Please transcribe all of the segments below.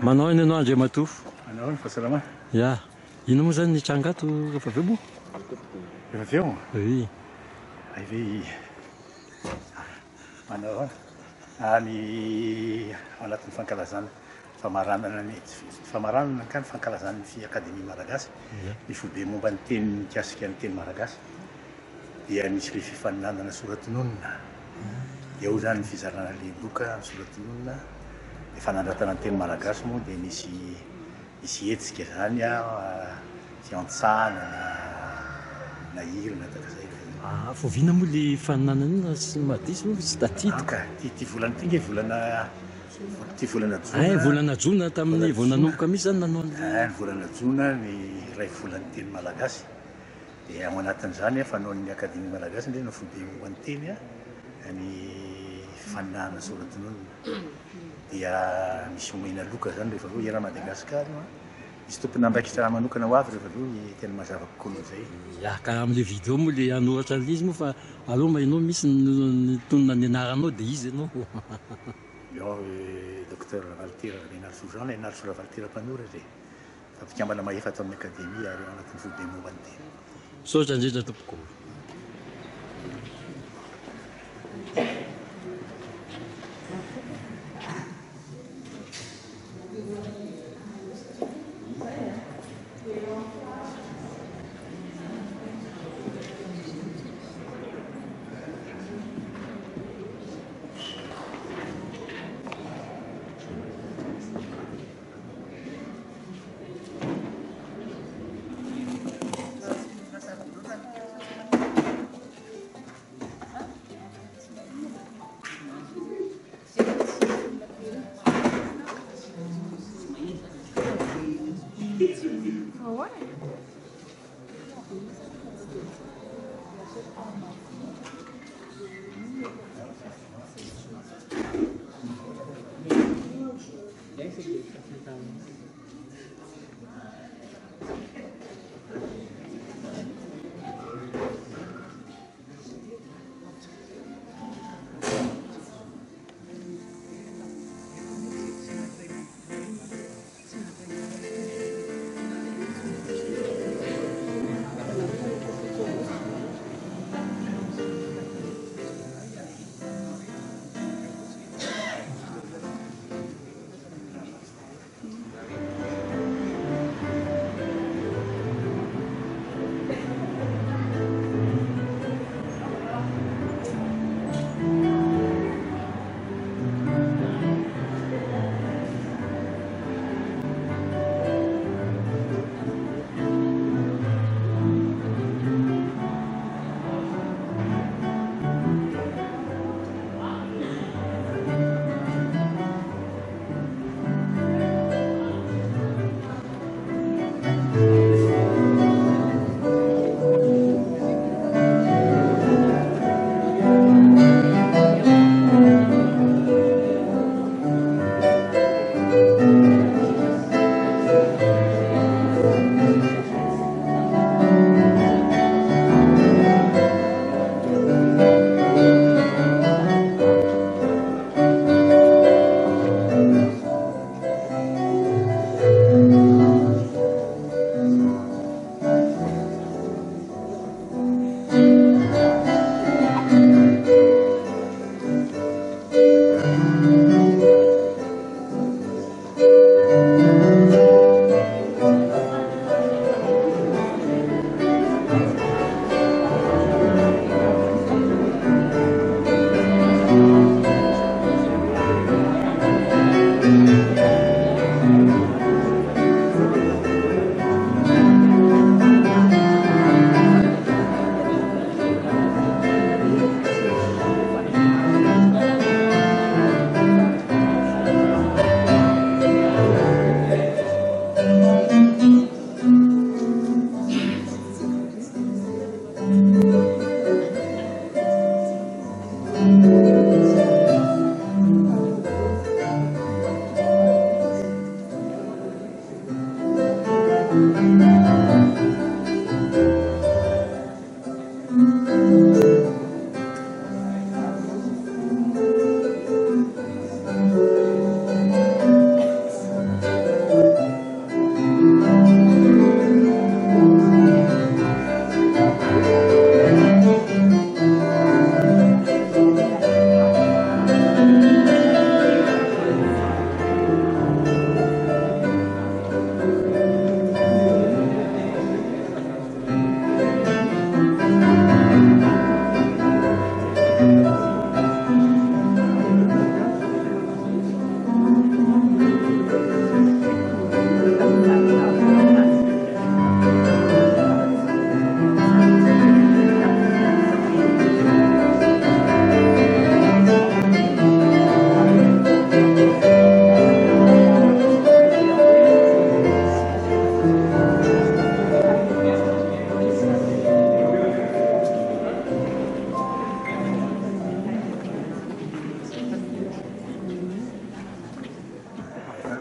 Manao inona ianao Andriamatoa? Manao ny fahasalamana. Ya. Inona moa izany ny hitranga ato rehefa avy eo moa? Rehefa avy eo? Oui. Hay ve manao ahoana? Any ao anatin'ny fankalazana famaranana ny famaranana ka ny fankalazana ny Akademia Malagasy, ny foibe momba ny teny mikasika ny teny malagasy. Dia nisy ilay fifaninanana sora-tononina. Dia ao izany ny fizarana ilay loka amin'ny sora-tononina. Ny fanandratana ny teny malagasy moa dia nisy nisy hetsika izany fiantsana na na hira na tahaka izay. Ah, voaviana moa ilay faninanana iny raha tsy mahadiso moa fa tsy tadidiko. Ka ity ity volana ity nge volana ity volana jona. Hay, volana jona tamin'ny vao nanomboka mihitsy izany nanao an'ilay. Hay, ny volana jona ny iray volan'ny teny malagasy. Dia ao anatin'izany, fanaon'ny Akademia Malagasy indrindra ny foibe momba ny teny, ny fifaninanana sora-tononina. Dia misy omena loka izany rehefa avy eo, eran'i Madagasikara io an. Misy tompon'andraikitra manokana ho avy rehefa avy eo, tena mazava kokoa noho izay. Ya, ka amin'ilay video moa ilay hanoratra an'ilay izy moa fa aleo mba ianao mihitsy no nitonona ny anaranao dia iza ianao. Eo Docteur Ravalitera Rabenarisoa Jean, Lenarisoa Ravalitera mpanoratra e. Fa mpikambana mahefa ato amin'ny Akademia ary ao anatin'ny foibe momba ny teny. Misaotra indrindra tompoko.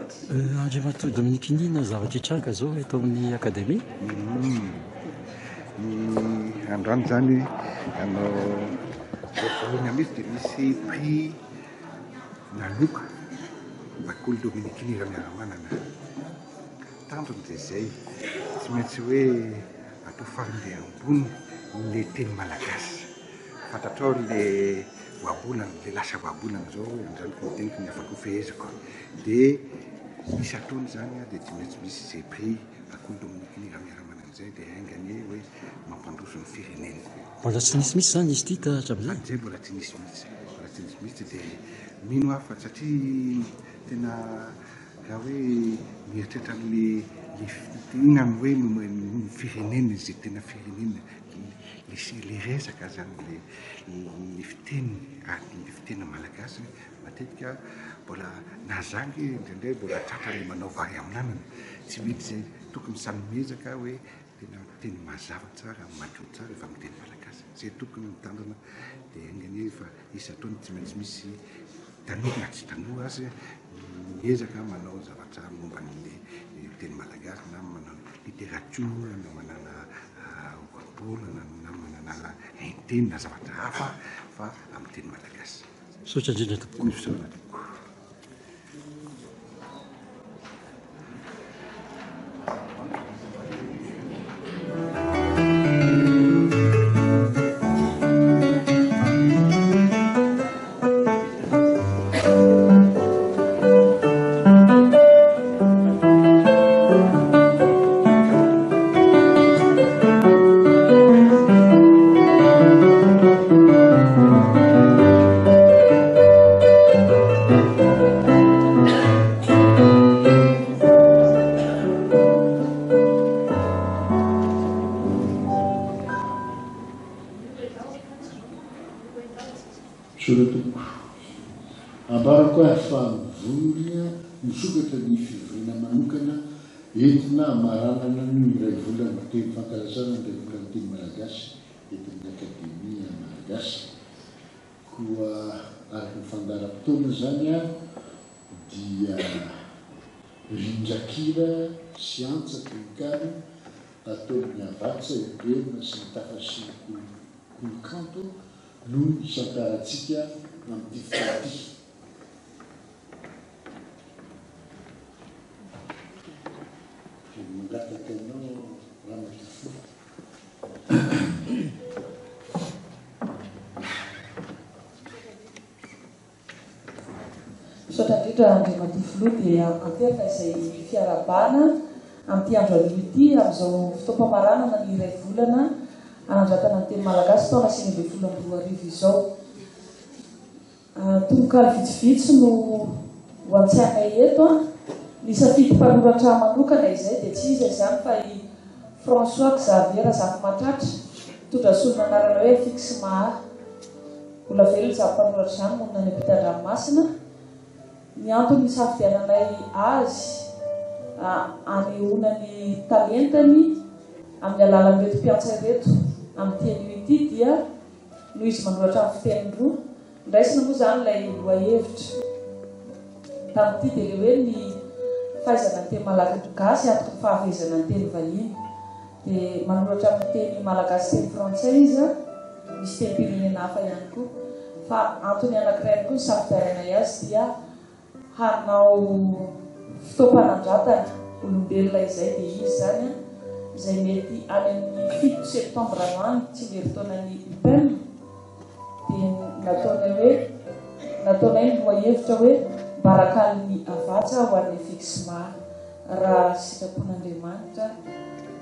Andriamatoa Dominique, inona ny zavatra hitranga izao eto amin'ny Akademia? Ny androany izany hanao voalohany mihitsy dia misy prix na loka Bakoly Dominique Ramiaramanana. Tanjona dia izay, tsy maintsy hoe atao faran'izay ambony ny teny malagasy. Fantatrao le ohabolana, le lasa ohabolana zao izany ko ny teniko ny afaka ho feheziko. Dia isan-taona izany dia tsy maintsy misy izay prix Bakoly Dominique Ramiaramanana izay dia enga anie hoe mampandroso ny firenena. Mbola tsy nisy mihitsy izany izy ity hatramin'izay? Hatrizay mbola tsy nisy mihitsy, mbola tsy nisy mihitsy dia mino aho fa satria tena raha hoe mieritreritra an'le le inona ny hoe ny firenena izay tena firenena le le resaka zany le le fiteny ary le fiteny malagasy matetika mbola na za ange indraindray mbola tratra le manao vary amin'anana tsy mety zay tokony samy miezaka hoe tena miteny mazava tsara madio tsara efa miteny malagasy zay tokony mitandrina de enga anie fa isan-taona tsy maintsy misy tanora na tsy tanora aza miezaka manao zavatra momba ny teny malagasy na manao literatiora na manana ohabolana na manana hainteny na zavatra hafa fa amin'ny teny malagasy. Misaotra indrindra tompoko. Misaotra tompoko. Misaotra tompoko. Ambarako ary fa mivory misokatra ny fivoriana manokana entina hamaranana ny iray volan'ny teny fankalazana ny iray volan'ny teny malagasy eto amin'ny Akademia Malagasy. Koa araka ny fandaharam-potoana izany dia rindran-kira sy antsa tononkalo ataon'ny Havatsa Heverina sy ny Tafasiry Kolokanto no hisantarantsika amin'ity fotoana ity. Dia mangataka anao Ramatoa Filoha. Misaotra indrindra Andriamatoa Filoha dia anterina izay fiarahabana amin'ity andro anio ity amin'izao fotoam-pamaranana ny iray volana hanandratana ny teny malagasy taona 2019 izao. Tononkalo vitsivitsy no ho antsainay eto. Ny safidy mpanoratra manokana izay dia tsy iza izany fa i François Xavier Razafimahatratra, mitondra solon'anarana hoe FX Maha. Mbola velona izany mpanoratra izany, monina any ampitan-dranomasina. Ny antony nisafidiananay azy hanehoana ny talentany amin'ny alalan'ireto mpiantsa ireto amin'ity anio ity dia noho izy manoratra amin'ny fiteny roa. Noraisina moa izany ilay lohahevitra tamin'ity dia ilay hoe ny fahaizana ny teny malagasy antoky ny fahafehezana ny teny vahiny. Dia manoratra amin'ny teny malagasy sy teny frantsay izy, misy tenim-pirenena hafa ihany koa. Fa antony anankiray ihany koa nisafidiananay azy dia hanao fotoam-panandratana olombelona izay dia izy izany izay mety any amin'ny fito septambra no any, tsingerintaonan'ny UPEM, dia nataonay hoe nataonay ny lohahevitra hoe Barakalin'ny Havatsa ho an'ny Fixma. Raha sitrapon'Andriamanitra,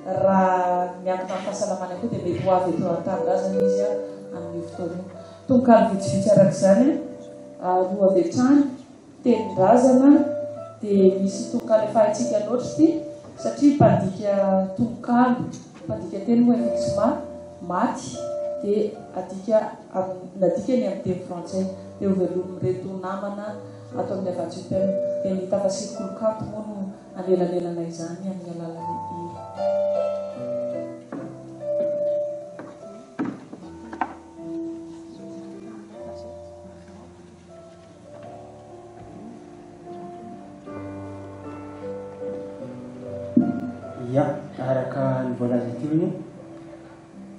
raha miankina amin'ny fahasalamana koa dia mety ho avy eto an-tanindrazana izy amin'io fotoana io. Tononkalo vitsivitsy araka izany, roa avy hatrany, tenin-drazana, dia misy tononkalo efa haintsika loatra ity satria mpandika tononkalo, mpandika teny moa FXMA, maty dia adika nadikany amin'ny teny frantsay. Dia hovelomin'ireto namana ato amin'ny Havatsa UPEM. Dia ny Tafasiry Kolokanto moa no hanelanelana izany amin'ny alalan'ny hira. Ya, araka ny voalaza teo iny,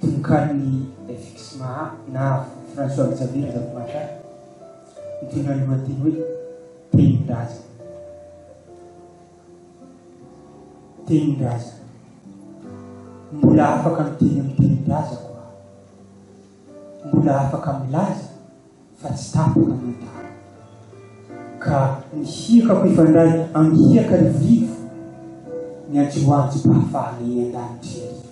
tononkalon'i FX Maha na François Xavier Razafimahatsara, mitondra ny lohateny hoe Tenin-drazana. Tenin-drazana. Mbola afaka miteny amin'ny tenin-drazako aho. Mbola afaka milaza fa tsy tapaka ny tany. Ka ny hiakako hifandray amin'ny hiaka rivorivo, ny antsoantsom-pahafahana eny an-danitr'Iarivo.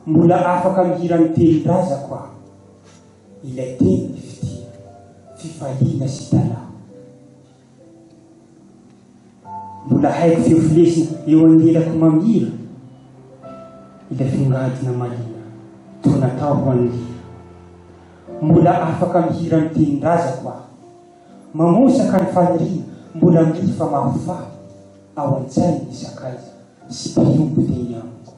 Mbola afaka mihira ny tenin-drazako aho, ilay tenin'ny fitia, fifaliana sy talaho. Mbola haiko feo filesina eo an'elako mamira ilay fongadina malina toa natao ho an'ny lira. Mbola afaka mihira ny tenin-drazako aho. Mamosaka ny faniriana mbola mifa mahofaho ao an-tsainy ny sakaiza sy mpiompy teny amiko.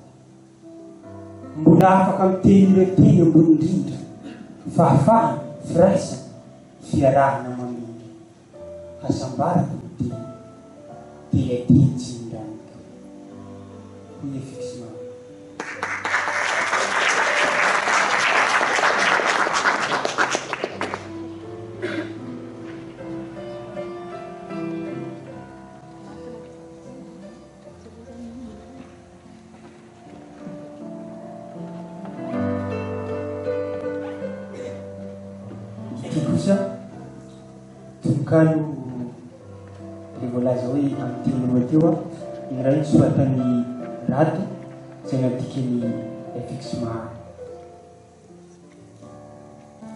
Mbola afaka miteny ireo teny ambony indrindra, fahafahana, firaisana, fiarahana mamindra. Hasambarako ny teny, dia ilay teny tsy nindramiko. Hoy FX Mama. Ity kosa tononkalo ilay voalaza hoe amin'ny teny roa teo, ny iray nosoratan'i Rado izay nadikan'i FX Maha.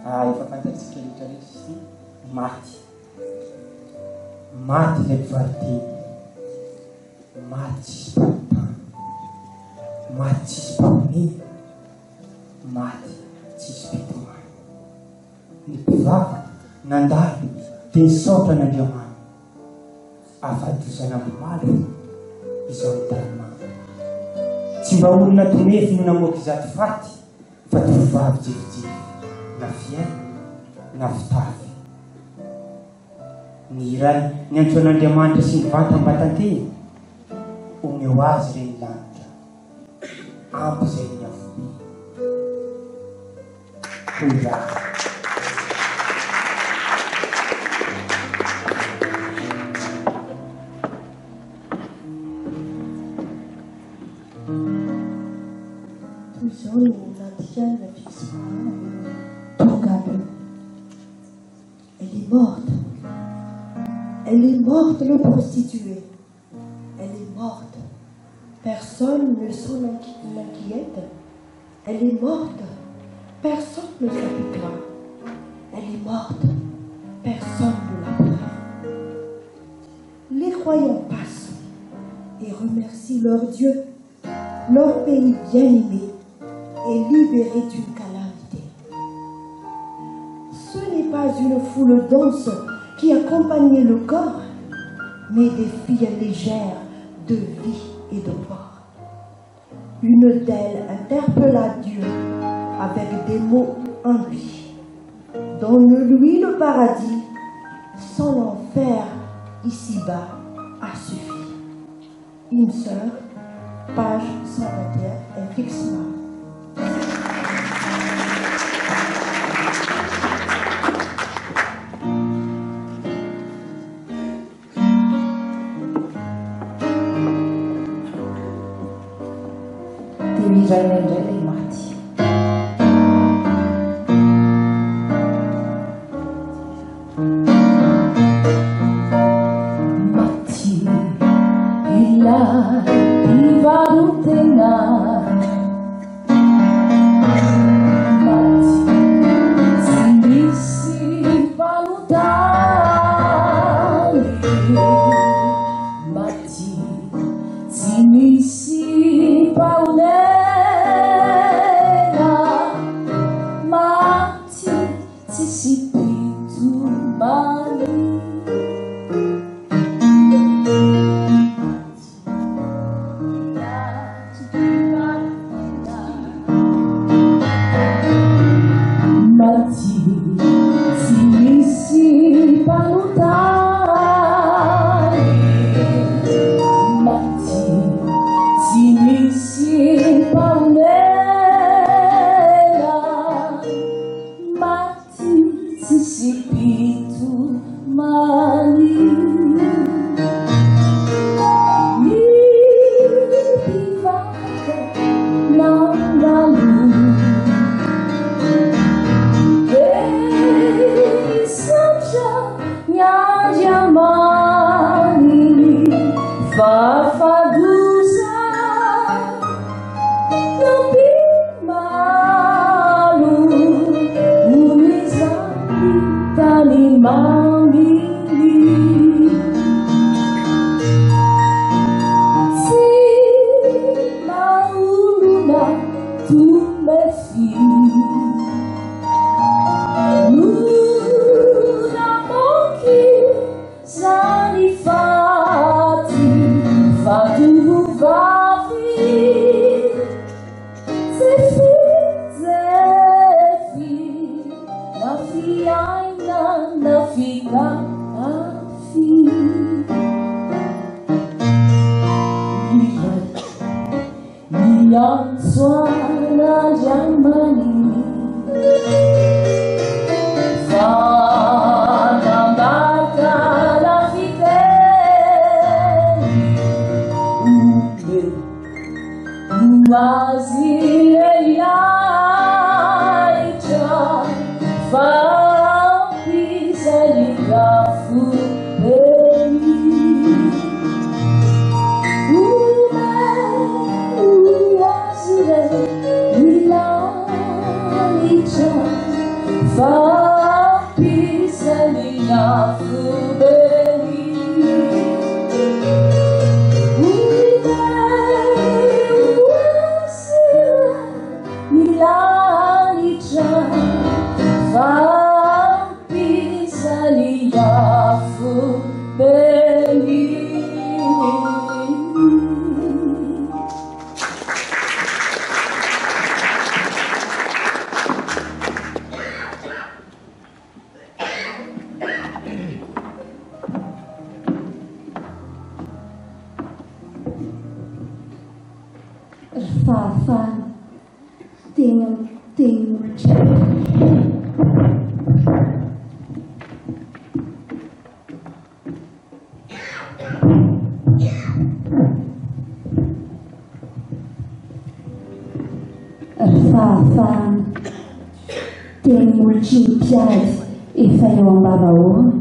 Ah, efa fantatsika rehetra rehetra izy ity, maty. Maty ilay mpivaro-tena. Maty tsisy mpanontany. Maty tsisy mpahonena. Maty tsisy mpitomany. Ny mpivavaka nandalo dia nisaotra an'Andriamaniny. Afa-doza nampimalo izao ny tany manga. Tsy mba olona tomefy no namoaka izato faty fa tovovavy jefijefy na fiainana na fitafy. Ny iray niantso an'Andriamanitra sy nivantambatanteny, Omeo azy re ny lanitra, ampy izay ny afobe. Hoy Rado. Toy izao no nandikany Rafismahana io tononkalo io. Elle est morte. Elle est morte, le prostitué. Elle est morte. Personne ne s'en inquiète. Elle est morte. Personne ne s'appliquera. Elle est morte. Personne ne la pleure. Les croyants passent et remercient leur Dieu, leur pays bien-aimé est libéré d'une calamité. Ce n'est pas une foule dense qui accompagnait le corps, mais des filles légères de vie et de mort. Une d'elles interpella Dieu avec des mots impies. Donne-lui le paradis, sans l'enfer ici-bas a suffi. Une sœur, page 121, et fixe-moi. Dia hiraina indray ilay maty. Maty ilay mpivaro-tena. Maty tsy nisy mpanontany. Maty tsy nisy mpahonena. Fa-fadoza nampimalo noho izany tany maminy. Tsy maolona tomefy no namoky zany faty fa tovovavy tsefy tsefy na fiaina na fikafy. Iray miantso an'Andriamani fa nambakana fiteny omeo ho azy lehilaitra fa ampy izay afobeny. Omeo azy lehilaitra fa ampy izay afobeny. Omeo azy lehilaitra fa ampy izay afobeny. Ry fahafahana teny amin'ny teny molotra. Ry fahafahana teny molotry ny mpiady efa eo am-bavahoana,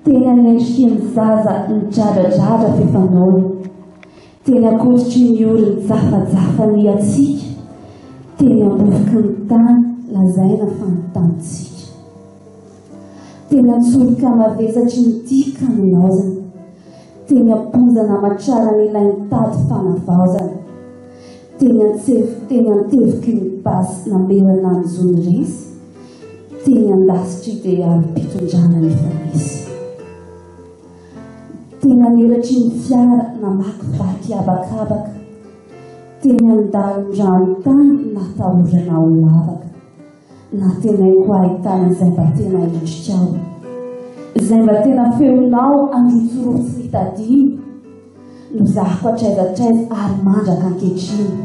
teny an'endriky ny zaza nidradradradra f'efa noana, teny an-koditry ny ory nijafajafa ny hatsiaka, teny am-bovoky ny tany lazaina fa ny tanintsika. Teny an-tsoroka mavesatry ny tia ka nilaozana, teny am-ponja namatrarana ilay nitady fanavaozana, teny an-tsefo teny an-tevoky ny basy namerana ny zony resy, teny an-dasitry idealim-pitondrana nifanesy. Teny aneratry ny fiara namakivaky habakabaka, teny an-dalin-drano tany natahorana ho lavaka. Nantenaiko hahitana izay mba tena endrikao, izay mba tena feonao androtsirotsy nitadino, nozahako hatraiza hatraiza ary mandraka ankehitriny.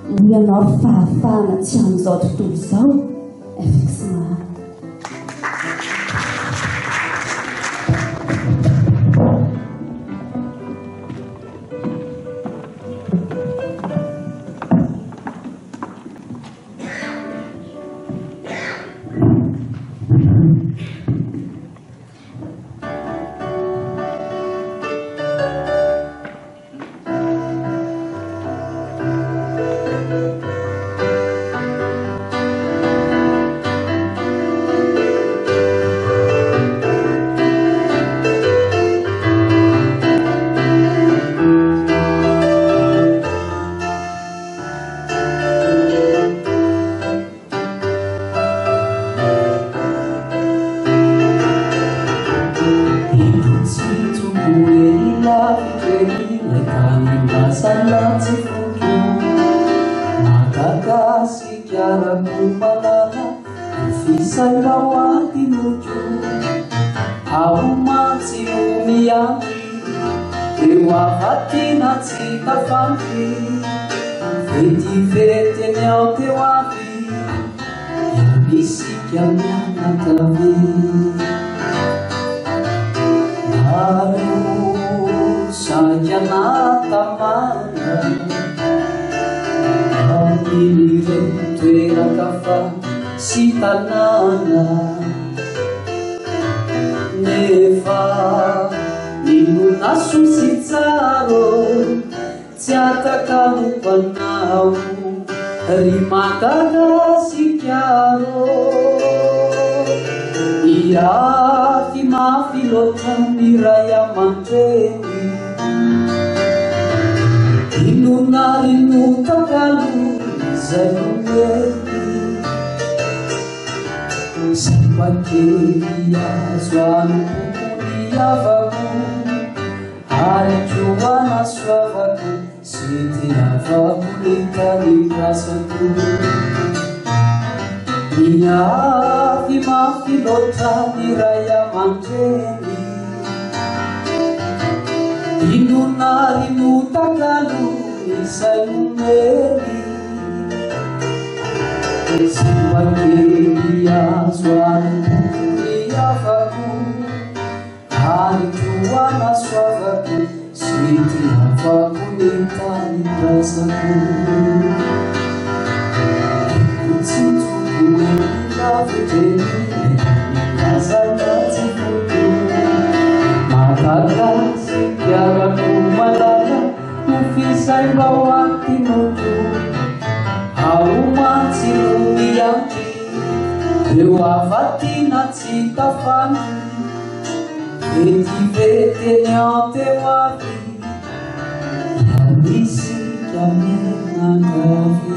Moa ianao ry fahafahana tsy amin'izao tontolo izao? FXMA. Nefa ny Inona soa sy tsara ô, tsy atakaloko anao ry Madagasikara ô. Miafy mafy loatra ny ray aman-dreny, inona ary no takalo izay nomeny? Izay mba kely azo anompoko ny havako, ary koa anasoavako sy itiavako ny tanindrazako. Miafy mafy loatra ny ray aman-dreny, inona ary no takalo izay nomeny? Izay mba kely azo anompoko ny havako, ary koa anasoavako sy itiavako ny tanindrazako. Tsinjoko eny lavitra eny, razana tsy foto. Madagasikara malala, ho fisaim-bao atinoko. Ao mantsy no miandry ireo havatina tsy tafandry. Vetivety eny an-teo avy, hianisika mianakavy.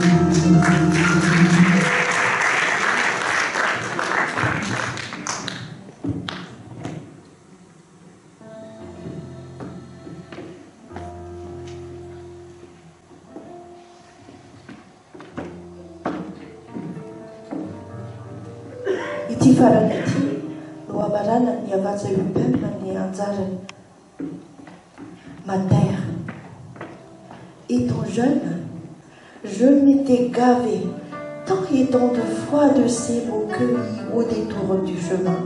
Ity farany ity no hamaranan'ny Havatsa UPEM ny anjarany. Ma terre. Étant jeune, je m'étais gavé tant et tant de fois de ces mots cueillis au détour du chemin.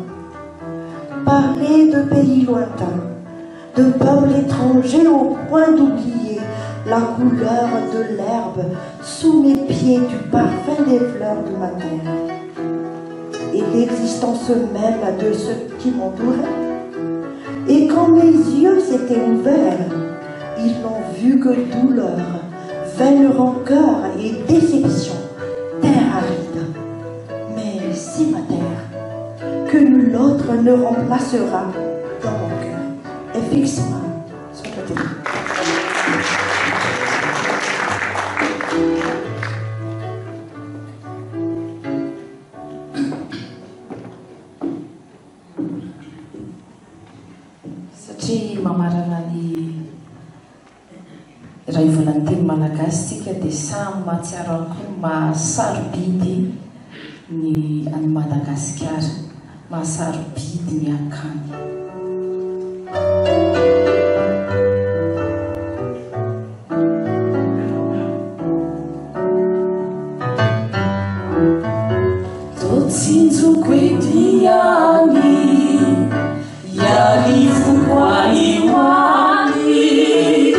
Parler de pays lointains, de peuples étrangers au point d'oublier la couleur de l'herbe sous mes pieds, du parfum des fleurs de ma terre et l'existence même de ce qui m'entourait. Et quand mes yeux s'étaient ouverts, ils n'ont vu que douleur, vaine rancœur et déception, terre aride. Mais c'est ma terre, que nul autre ne remplacera dans mon cœur. Et fixe-moi sur côté. Satria mamarana ny iray volan'ny teny malagasy isika dia samy mahatsiaro ihany koa ny maha sarobidy ny an'i Madagasikara, maha sarobidy ny akany. Tô tsinjoko eto ihany, iarivoko any ho any,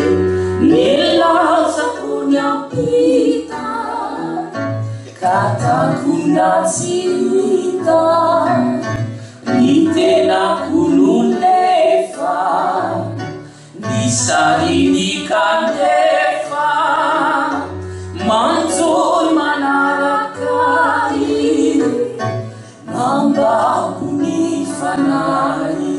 nilaozako niampita, ka takona tsy hita, ny tenako no nefa, ny sariny kanefa, manjohy manaraka ahy, nambako ny fanahy.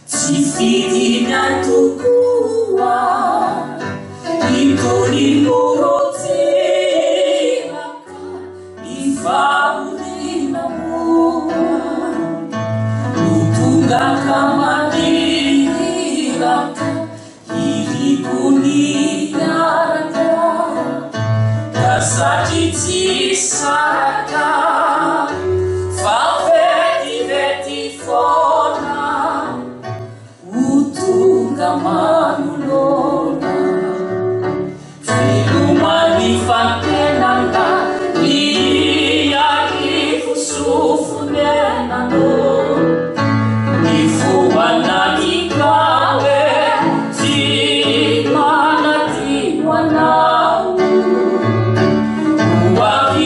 Tsy fidiny ahy tokoa itony morontsiraka, ny fahoriana moa no tonga ka maniraka, iriko ny hiaraka, ka satria tsy saraka, fa vetivety foana ho tonga manoloana. Veloma ny fantenana, ny arivo sofonenano, ny fo anaty kawe tsy manadino anao. Ho avy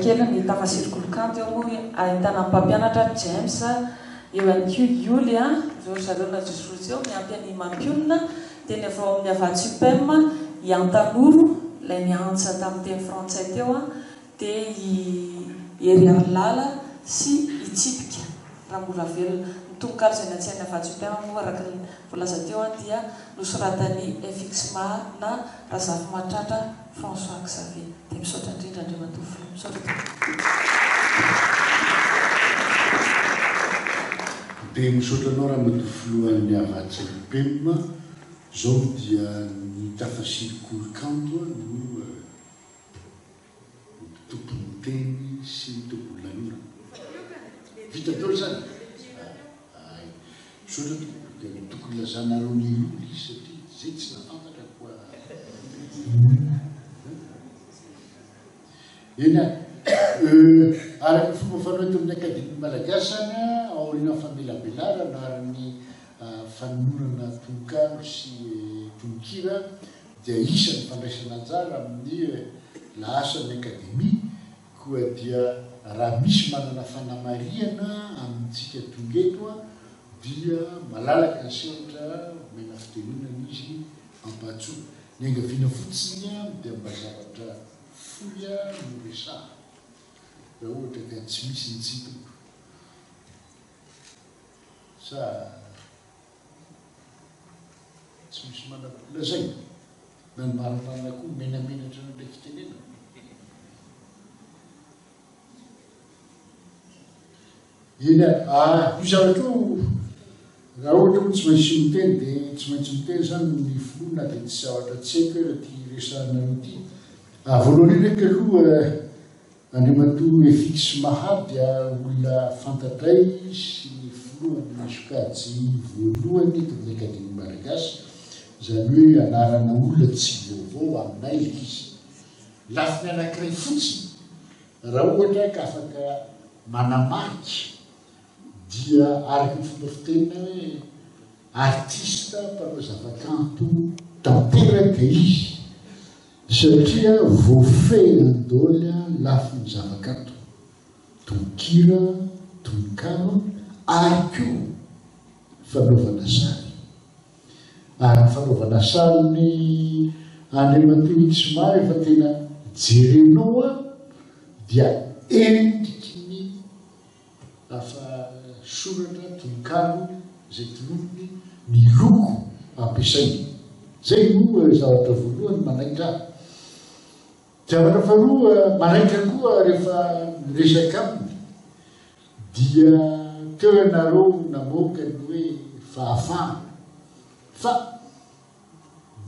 kely ny tafasirikolokanto eo moa ahitana ny mpampianatra James, eo ihany koa Yoly a, ireo ry zareo najosorotsy eo, miampy an'i Mampionona, dia ny avy ao amin'ny Havatsa Upem, i Antanoro, ilay niantsa tamin'ny teny frantsay teo a, dia i Heriarilala sy i Tsipika Ramoravelona. Ny tononkalo izay nantsain'ny Havatsa Upem moa araka ny voalaza teo dia nosoratan'i FXMA na Razafimahatratra François Xavier. Dia misaotra indrindra Andriamatoa Filoha. Misaotra tompoko. Dia misaotra anao Ramatoa Filohan'ny Havatsa Upem. Izao dia ny Tafasiry Kolo Kanto no Tompon'ny teny sy ny tompon'ny lanonana. Vita daholo izany? Hay. Misaotra tompoko, dia tokony lazanareo mialoha ilay izy satria izay tsy nahafantatra koa. Eny ary. Araka ny fomba fanao eto amin'ny Akademia Malagasy izany, aorian'ny famelabelarana ary ny fanononana tononkalo sy tononkira dia isan'ny fandraisana anjara amin'ny lahasan'ny Akademia, koa dia raha misy manana fanamarihana amintsika tonga eto dia malalaka ny sehatra omena fitenenana izy ampahatsoa. Ny angaviana fotsiny dia mba zavatra fohy no resahana raha ohatra ka tsy misy ny tsindrona sa Tsy misy manam-polazaina na ny marimarina koa menamenatra an'ilay fitenenana. Eny ary, ah, io zavatra io raha ohatra moa tsy maintsy miteny dia tsy maintsy miteny izany ny filoha na dia tsy zavatra tsy haiko ara ity resahanareo ity. Ah, voalohany indrindra aloha Andriamatoa FX Maha dia olona fantatray sy ny filohan'ny sokajy voalohany eto amin'ny Akademia Malagasy, izany hoe anarana olona tsy vaovao aminay ilay izy. Lafiny anankiray fotsiny, raha ohatra ka afaka manamarika dia araka ny fomba fitenina hoe artista mpanao zavakanto tanteraka izy. Satria voafehin'i Doly lafiny zavakanto, tononkira, tononkalo ary koa fanaovana sary. Ary ny fanaovana sarin'i Andriamatoa Itsima efa tena jerenao an dia endriky ny Afa soratra tononkalo izay tononiny ny loko ampiasainy. Izay no zavatra voalohany manaitra ahy. Zavatra faharoa manaitra koa rehefa miresaka aminy dia teo ianareo namoaka ny hoe fahafahana fa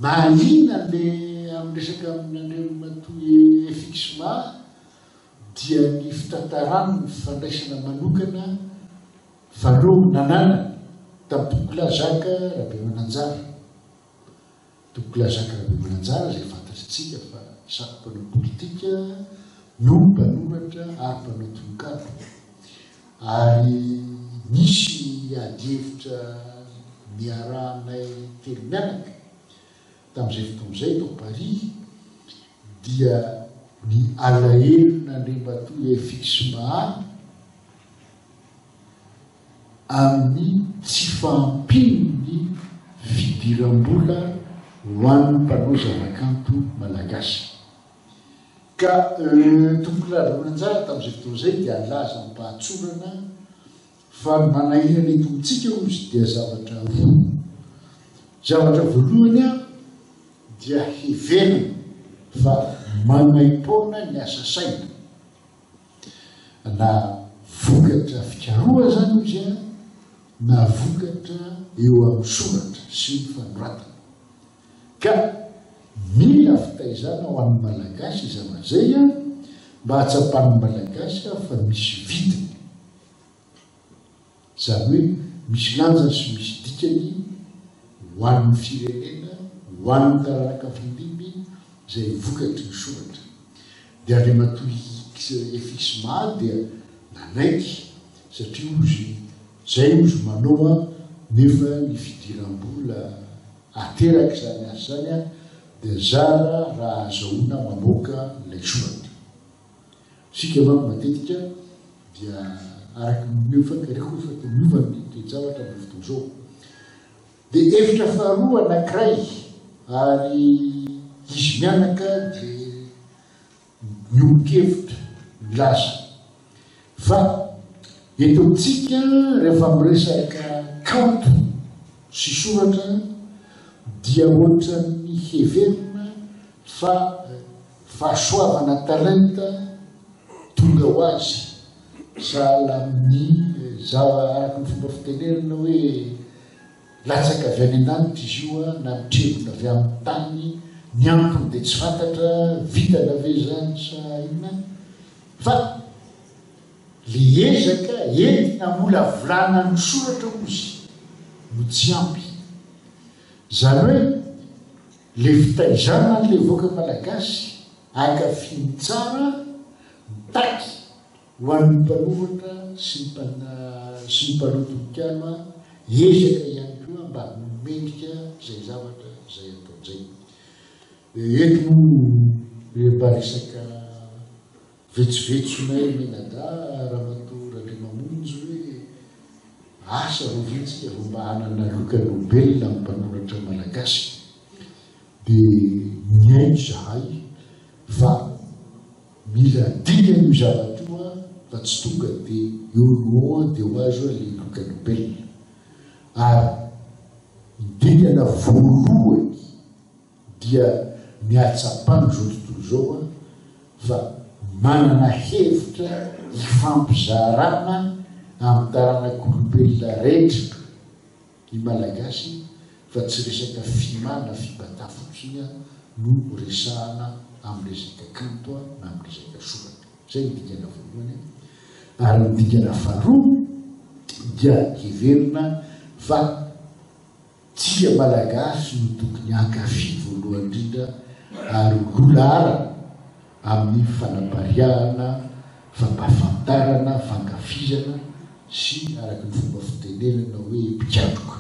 mahaliana le amin'ny resaka amin'Andriamatoa FXMA dia ny fitantarany ny fifandraisana manokana faharoa nananany tamin'i Tompokolahy Jacques Rabemananjara. Tompokolahy Jacques Rabemananjara izay fantatritsika fa sady mpanao politika no mpanoratra ary mpanao tononkalo. Ary nisy adihevitra niarahanay telo mianaka tamin'izay fotoana izay tao Paris dia ny alahelon'Andriamatoa FX Maha amin'ny tsy fahampian'ny fidiram-bola ho an'ny mpanao zavakanto malagasy. Ka Tompokolahy Ramananjara tamin'izay fotoana izay dia nilaza amim-pahatsorana fa ny manahirana eto amintsika hozy dia zavatra roa. Zavatra voalohany dia heverina fa maimaim-poana ny asa saina, na vokatra fikarohana izany izy na vokatra eo amin'ny soratra sy ny fanoratana. Ka mila fitaizana ho an'ny Malagasy izany izay mba hahatsapan'ny Malagasy fa misy vidiny. Izany hoe misy lanjany sy misy dikany ho an'ny firenena, ho an'ny taranaka fandimby izay vokatry ny soratra. Dia Andriamatoa FX Maha dia nanaiky satria hozy izay hozy manao an, nefa ny fidiram-bola aterak'izany asa izany dia zara raha azahoana mamoaka ilay soratra. Isika manko matetika dia araka ny mifankareko fa dia miova ny toe-javatra amin'izao fotoana izao. Dia hevitra faharoa anankiray ary izy mianaka dia miombon-kevitra milaza fa eto amintsika rehefa miresaka kanto sy soratra dia ohatran'ny heverina fa fahasoavana talenta tonga ho azy sahala amin'ny zava araka ny fomba fitenenana hoe Latsaka avy any an-danitra izy io na mitrebona avy amin'ny tany, ny antony dia tsy fantatra, vintana ve izany sa inona, fa le ezaka entina hamolavolana ny soratra ozy no tsy ampy. Izany hoe le fitaizana an'le vahoaka malagasy ankafiny tsara, mitaky Ho an'ny mpanoratra sy ny sy ny mpanao tononkalo ezaka ihany koa mba ho mendrika izay zavatra izay atao izay. Eto moa dia mba resaka vetsovetsonay mianadahy Ramatoa Randriamamonjy hoe asa rahoviana isika vao mba hanana loka Nobel amin'ny mpanoratra malagasy. Dia niaiky izahay fa Mila dingana io zavatra io an, fa tsy tonga de eo no eo an de ho azo le loka Nobel. Ary ny dingana voalohany dia ny hahatsapan'izao tontolo izao an fa manana hevitra hifampizarana amin'ny taranak'olombelona rehetra ny Malagasy fa tsy resaka FIMA na FIBATA fotsiny no resahana amin'ny resaka kanto na amin'ny resaka soratra. Izay ny dingana voalohany. Ary ny dingana faharoa dia heverina fa tsika Malagasy no tokony hankafy voalohany indrindra ary ho loha laharana amin'ny fanapariahana, fampahafantarana, fankafizana sy araka ny fomba fitenenana hoe mpikatroka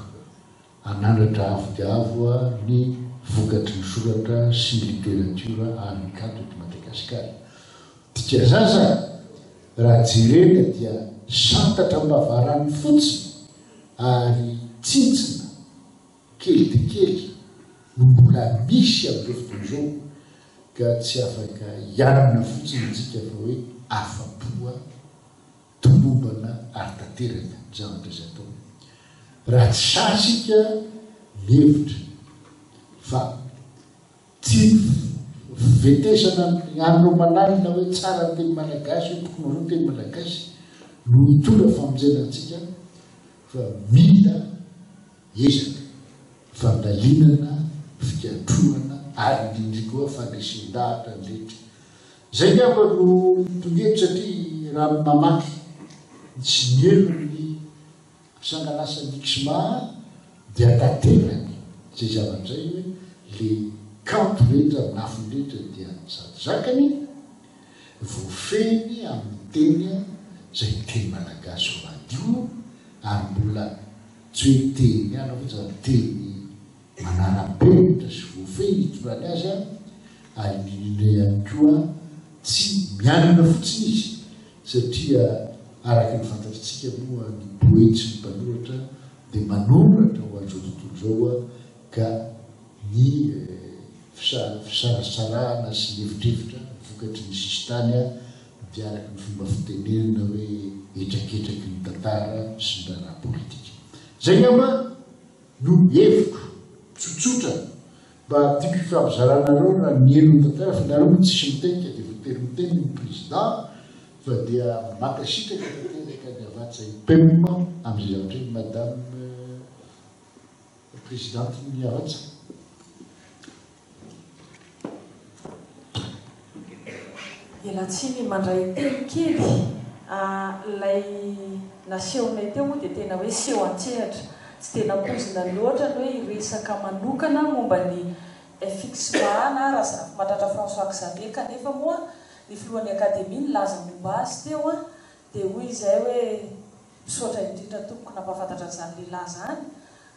hanandratra avo dia avo ny vokatry ny soratra sy ny literatiora ary ny kanto eto Madagasikara. Dika zaza raha jerena dia santatra am-bavarano fotsiny ary tsintsina kely dia kely no mbola misy amin'izao fotoana izao ka tsy afaka hianina fotsiny isika fa hoe afa-po tomombana ary tanteraka ny zavatra izay atao. Raha tsy sahy isika mihevitra fa tsy fivetesana ny andro aman'alina hoe tsara ny teny malagasy, hoe tokony ho ny teny malagasy no hitondra famonjena antsika fa mila ezaka, fandalinana, fikatrohana ary indrindra koa fandresen-dahatra ny rehetra. Izay angamba no tonga eto satria raha ny mamaky sy miheno ny sangan'asan'ny XMA dia tanterany izay zavatra izay hoe le kanto rehetra amin'ny lafiny rehetra dia sady zakany, voafehiny amin'ny teny izay teny malagasy madio ary mbola Tsy hoe teny ihany aho fa teny manara-penitra sy voafehy ny hitondrany azy an, ary indrindra ihany koa tsy mianina fotsiny izy satria araka ny fantatritsika moa ny poety sy ny mpanoratra dia manoratra ho an'izao tontolo izao ka ny fisarasarahana sy ny evitrevitra vokatry ny sisintany dia araka ny fomba fitenenana hoe hetraketraky ny tantara sy ny raharaha politika. Izay angamba no hevitro tsotsotra mba tiako hifampizarana-nareo raha nihaino ny tantara fa nareo moa tsisy miteny ka dia voatery miteny ny président fa dia mankasitraka tanteraka ny Havatsa Ipem amin'izay zavatra iny Madame Présidente ny Havatsa. Ialatsiny mandray teny kely ilay nasehonay teo moa dia tena hoe seho an-tsehatra. Tsy dia nampoizina loatra ny hoe hiresaka manokana momba ny FXMA na Razafimahatratra François Xavier kanefa moa ny filohan'ny Akademia nilaza momba azy teo dia hoy izahay hoe misaotra indrindra tompoko nampahafantatra an'izany lehilahy izany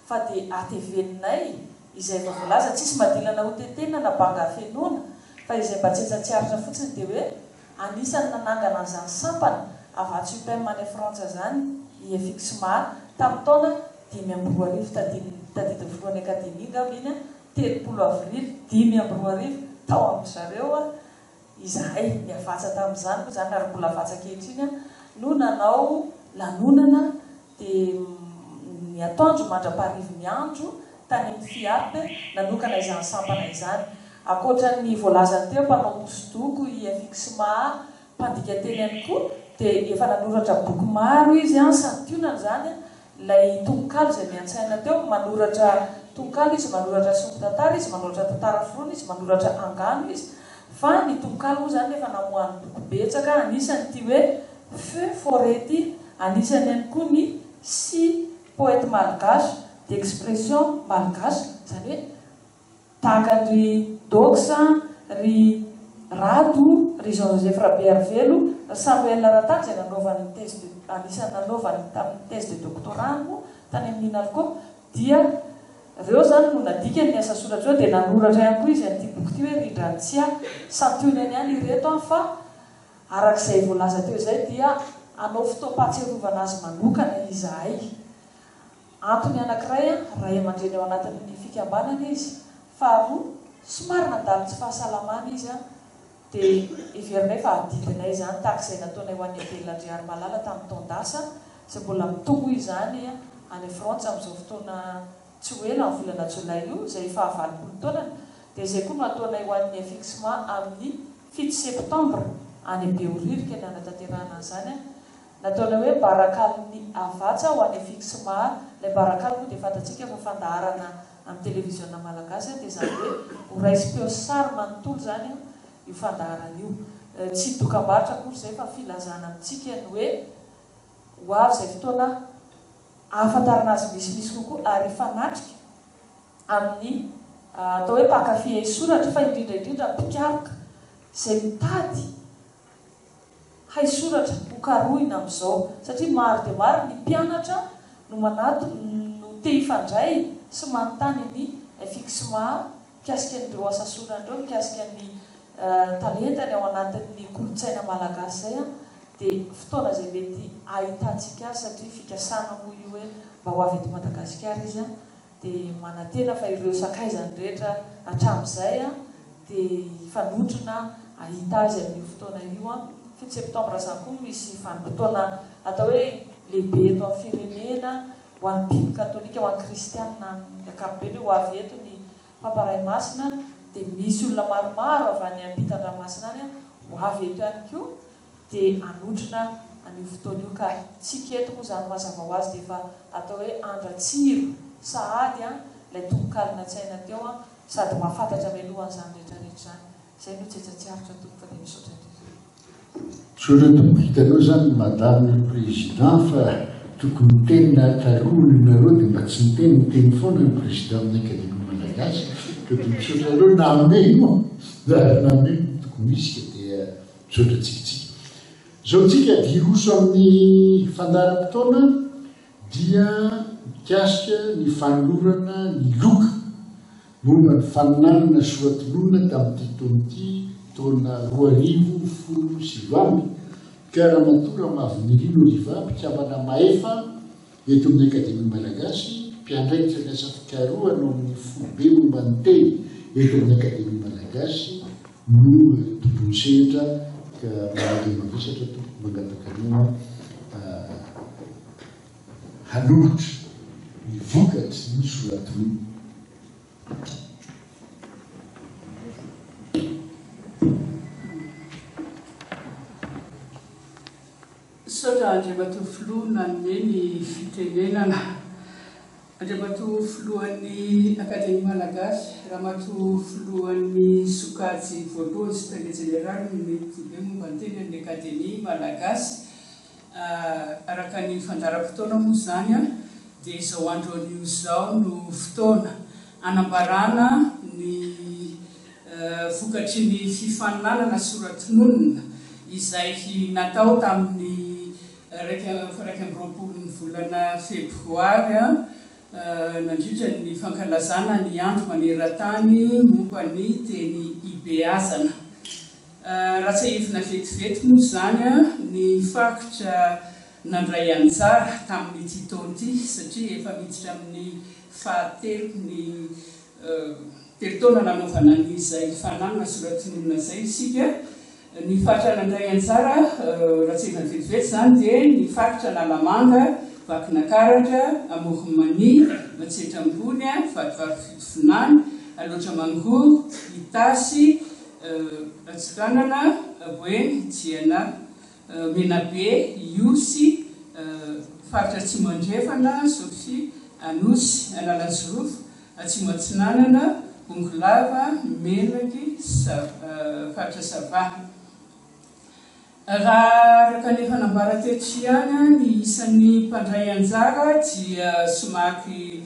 fa dia ateveninay izay efa voalaza, tsisy madilana ho tetenina na banga hafenoana, fa izay mba tsetsa tsy aritra fotsiny dia hoe. Anisan'ny nanangana an'izany sampana Havatsa UPEM any Frantsa izany i FXMA tamin'ny taona 2005, tadidin'ny filohan'ny Akademia angamba iny, 30 avrily 2005 tao amin-dry zareo izahay, ny Havatsa tamin'izany moa izany ary mbola Havatsa ankehitriny, no nanao lanonana dia ny atoandro mandra-paharivin'ny andro tany amin'ny FIAP nanokana izany sampana izany. Ankoatra ny voalazany teo, mpanao hosodoko i FXMA, mpandika teny ihany koa, dia efa nanoratra boky maro izy, santionany izany, ilay tononkalo izay niantsaina teo, manoratra tononkalo izy, manoratra sombin-tantara izy, manoratra tantara foronina izy, manoratra angano izy, fa ny tononkalo moa izany efa namoahany boky betsaka, anisany ity hoe Feu forêt ity, anisany ihany koa ny Six poètes malgaches d'expression malgache, izany hoe tahaka an-dry Dox, ry Rado, ry Jean Joseph Rabearivelo, ry Samuel Ratany izay nanaovany ny thèse de, anisan'ny nanaovany tamin'ny thèse de doctorat-ny moa tany amin'ny Inalco, dia ireo izany no nadikany ny asa soratra ireo, dia nanoratra ihany koa izy an'ity boky ity hoe Rindran-tsia. Santionany ihany ireto an, fa Araka izay voalaza teo izay dia hanao fotoam-pahatsiarovana azy manokana izahay. Antony anankiray, ray aman-dreny ao anatin'ny fikambanana izy. Faharoa, somary nandalo tsy fahasalamana izy dia heverinay fa adidinay izany tahaka izay nataonay ho an'i Abel Andriarimalala tamin'ny taon-dasa izay mbola mitohy moa izany any Frantsa amin'izao fotoana tsy ho ela amin'ny volana jolay io izay faha 80 taonany dia izay koa no hataonay ho an'ny FXMA amin'ny 7 septambra any Behoririka ny hanatanterahana an'izany. Nataonay hoe Barakalin'ny Havatsa ho an'ny FXMA. Ilay Barakaly moa dia fantatsika fa fandaharana amin'ny televiziona malagasy dia izany hoe ho raisim-peo sy sary manontolo izany io fandaharana io. Tsy dokambarotra akory izay fa filazana amintsika ny hoe ho avy izay fotoana hahafantarana azy misimisy kokoa ary hifanatrika amin'ny atao hoe mpankafy haisoratra fa indrindra indrindra mpikaroka izay mitady haisoratra ho karohina amin'izao satria maro dia maro ny mpianatra no manato no te hifandray sy manontany ny FXMA mikasika an'ireo asa sorany ireo mikasika ny talentany ao anatin'ny kolontsaina malagasy izay dia fotoana izay mety ahitantsika azy satria fikasana moa io hoe mba ho avy eto Madagasikara izy dia manantena fa ireo sakaizany rehetra hatramin'izay dia hifanotrona hahita azy amin'io fotoana io. 7 septembre izany koa misy vanim-potoana atao hoe lehibe eto amin'ny firenena ho an'ny mpino katolika, ho an'ny kristianina amin'ny ankapobeny hoe ho avy eto ny Papa Ray Masina dia misy olona maromaro avy any ampitan-dranomasina any ho avy eto ihany koa. dia hanotrona an'io fotoana io ka tsika eto moa izany mazava ho azy dia efa atao hoe andra-tsiro sahady an ilay tononkalo natsaina teo an sady mahafantatra mialoha an'izany rehetra rehetra izany. Izay no tsetsa tsy aritra tompoko fa dia misaotra indrindra. Misaotra tompoko, hitanao zany madame le président fa tokony niteny na taloha nareo dia mba tsy niteny, niteny foana ny président amin'ny académie malagasy ka dia misaotra anareo nameno ary nameno ny tokony hisy ka dia Misaotra tsikitsiky. Zao tsika dia hiroso amin'ny fandaharam-potoana dia mikasika ny fanolorana ny loka momba ny faninanana soratononina tamin'ity taona ity, taona 2019, ka Ramatoa Ramavinirina Oliva, mpikambana mahefa eto amin'ny Akademia Malagasy, mpiandraikitra ny asa fikarohana ao amin'ny foibe momba ny teny eto amin'ny Akademia Malagasy, no tompon'ny sehatra ka manadino mavesatra tompoko mangataka anao hanolotra ny vokatry ny soratonona. Misaotra Andriamatoa Filoha nanome ny fitenenana. Andriamatoa Filohan'ny Akademia Malagasy, Ramatoa Filohan'ny sokajy voalohany sy Tale Jeneralin'ny Foibe momba ny teny an'ny Akademia Malagasy, araka ny fandaharam-potoana moa izany dia izao andro anio izao no fotoana hanambarana ny vokatry ny fifaninanana sora-tononina izay natao tamin'ny 21 ny volana febroary nandritra ny fankalazana ny andro maneran-tany momba ny teny ibeazana. Raha tsiahivina vetivety moa izany ny faritra nandray anjara tamin'ity taona ity satria efa miditra amin'ny fahatelo ny telo taona nanaovana an'izay fananana sora-tononina izay isika. Ny faritra nandray anjara, raha tsiahivina vetivety izany dia ny faritra Analamanga, Vakinakaratra, Amoron'i Mania, Matsiatra Ambony, Vatovavy Fitovinany, Alaotra Mangoro, Itasy, Antsiranana, Boeny, Diana, Menabe, Ihosy, Faritra Atsimo Andrefana, Sofia, Anosy, Analanjirofo, Atsimo Atsinanana, Bongolava, Melaky, Faritra Sava. Raha araka ny efa nambara teto ihany, ny isan'ny mpandray anjara dia somary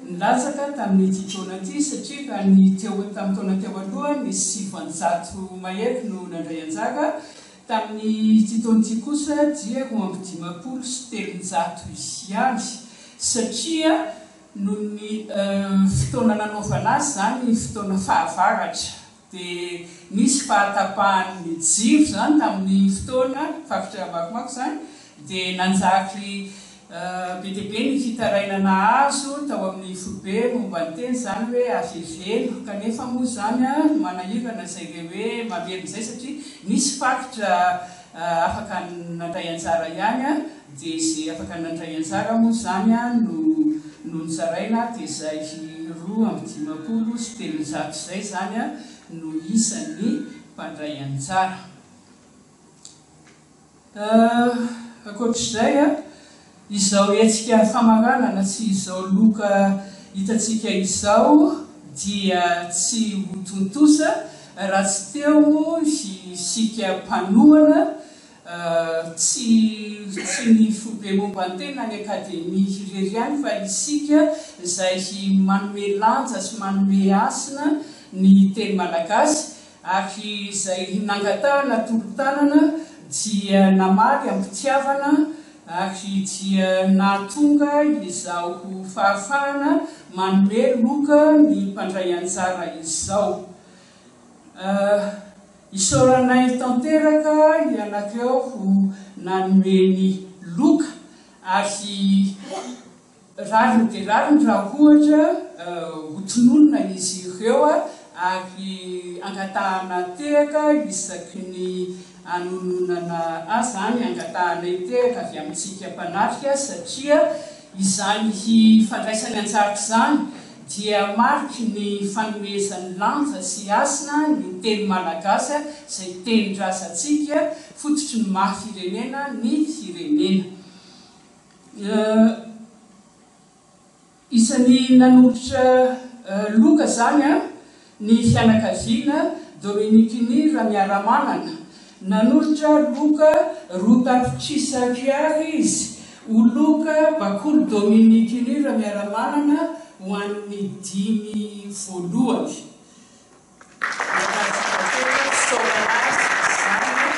nilatsaka tamin'ity taona ity satria raha ny teo tamin'ny taona teo aloha nisy 900 mahery no nandray anjara, tamin'ity taona ity kosa dia 352 ihany satria noho ny fotoana nanaovana azy izany fotoana fahavaratra. Dia nisy fahatapahan'ny jiro izany tamin'ny fotoana, faritra maromaro izany, dia nanjary be dia be ny fitarainana azo tao amin'ny foibe momba ny teny izany hoe aveveno, kanefa moa izany manahirana izay ilay hoe mamerina izay satria nisy faritra afaka nandray anjara ihany, dia izay afaka nandray anjara moa izany no no nozaraina dia izay 352 izay izany no isan'ny mpandray anjara. Ankoatr'izay, izao hetsika famaranana sy izao loka hitantsika izao dia tsy ho tontosa raha tsy teo isika mpanohana Tsy tsy ny foibe momba ny tena ny Akademia irery ihany fa isika izay manome lanja sy manome hasina ny teny malagasy ary izay nangatahana tolo-tanana dia namaly am-pitiavana ary dia nahatonga izao fahafahana manome loka ny mpandray anjara izao. Isaoranay tanteraka ianareo ho nanome ny loka ary rariny dia rariny raha ohatra ho tononina izy ireo ary angatahana tehaka isaky ny anononana azy izany, angatahanay tehaka avy amintsika mpanatrika satria izany fandraisany anjara izany dia mariky ny fanomezany lanja sy hasina ny teny malagasy izay tenin-drazantsika, fototry ny maha firenena ny firenena. Isan'ny nanolotra loka izany ny fianakaviana Dominiquini Ramiaramanana. Nanolotra loka 2 tapitrisa ariary izy ho loka bakoly Dominiquini Ramiaramanana ho an'ny dimy voalohany. Natanjaka fisaorana azy izany.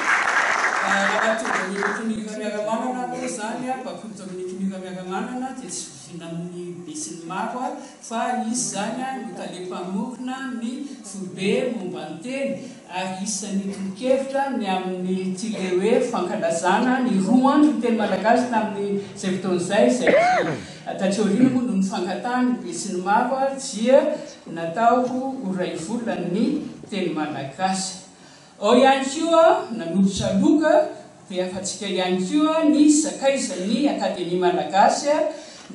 Ramatoa Dominique Ramiaramanana moa izany, Bakoly Dominique Ramiaramanana dia tsy zoviana amin'ny besinimaro fa izy izany no tale mpamorona ny foibe momba ny teny ary isan'ny tolo-kevitra ny amin'ity ilay hoe fankalazana ny roa andro ny teny malagasy tamin'izay fotoana izay, izay taty aoriana moa noho ny fangatahan'ny besinimaro dia Natao ho iray volana ny teny malagasy. Ao ihany koa nanolotra loka be afa-tsika ihany koa ny sakaizan'ny Akademia Malagasy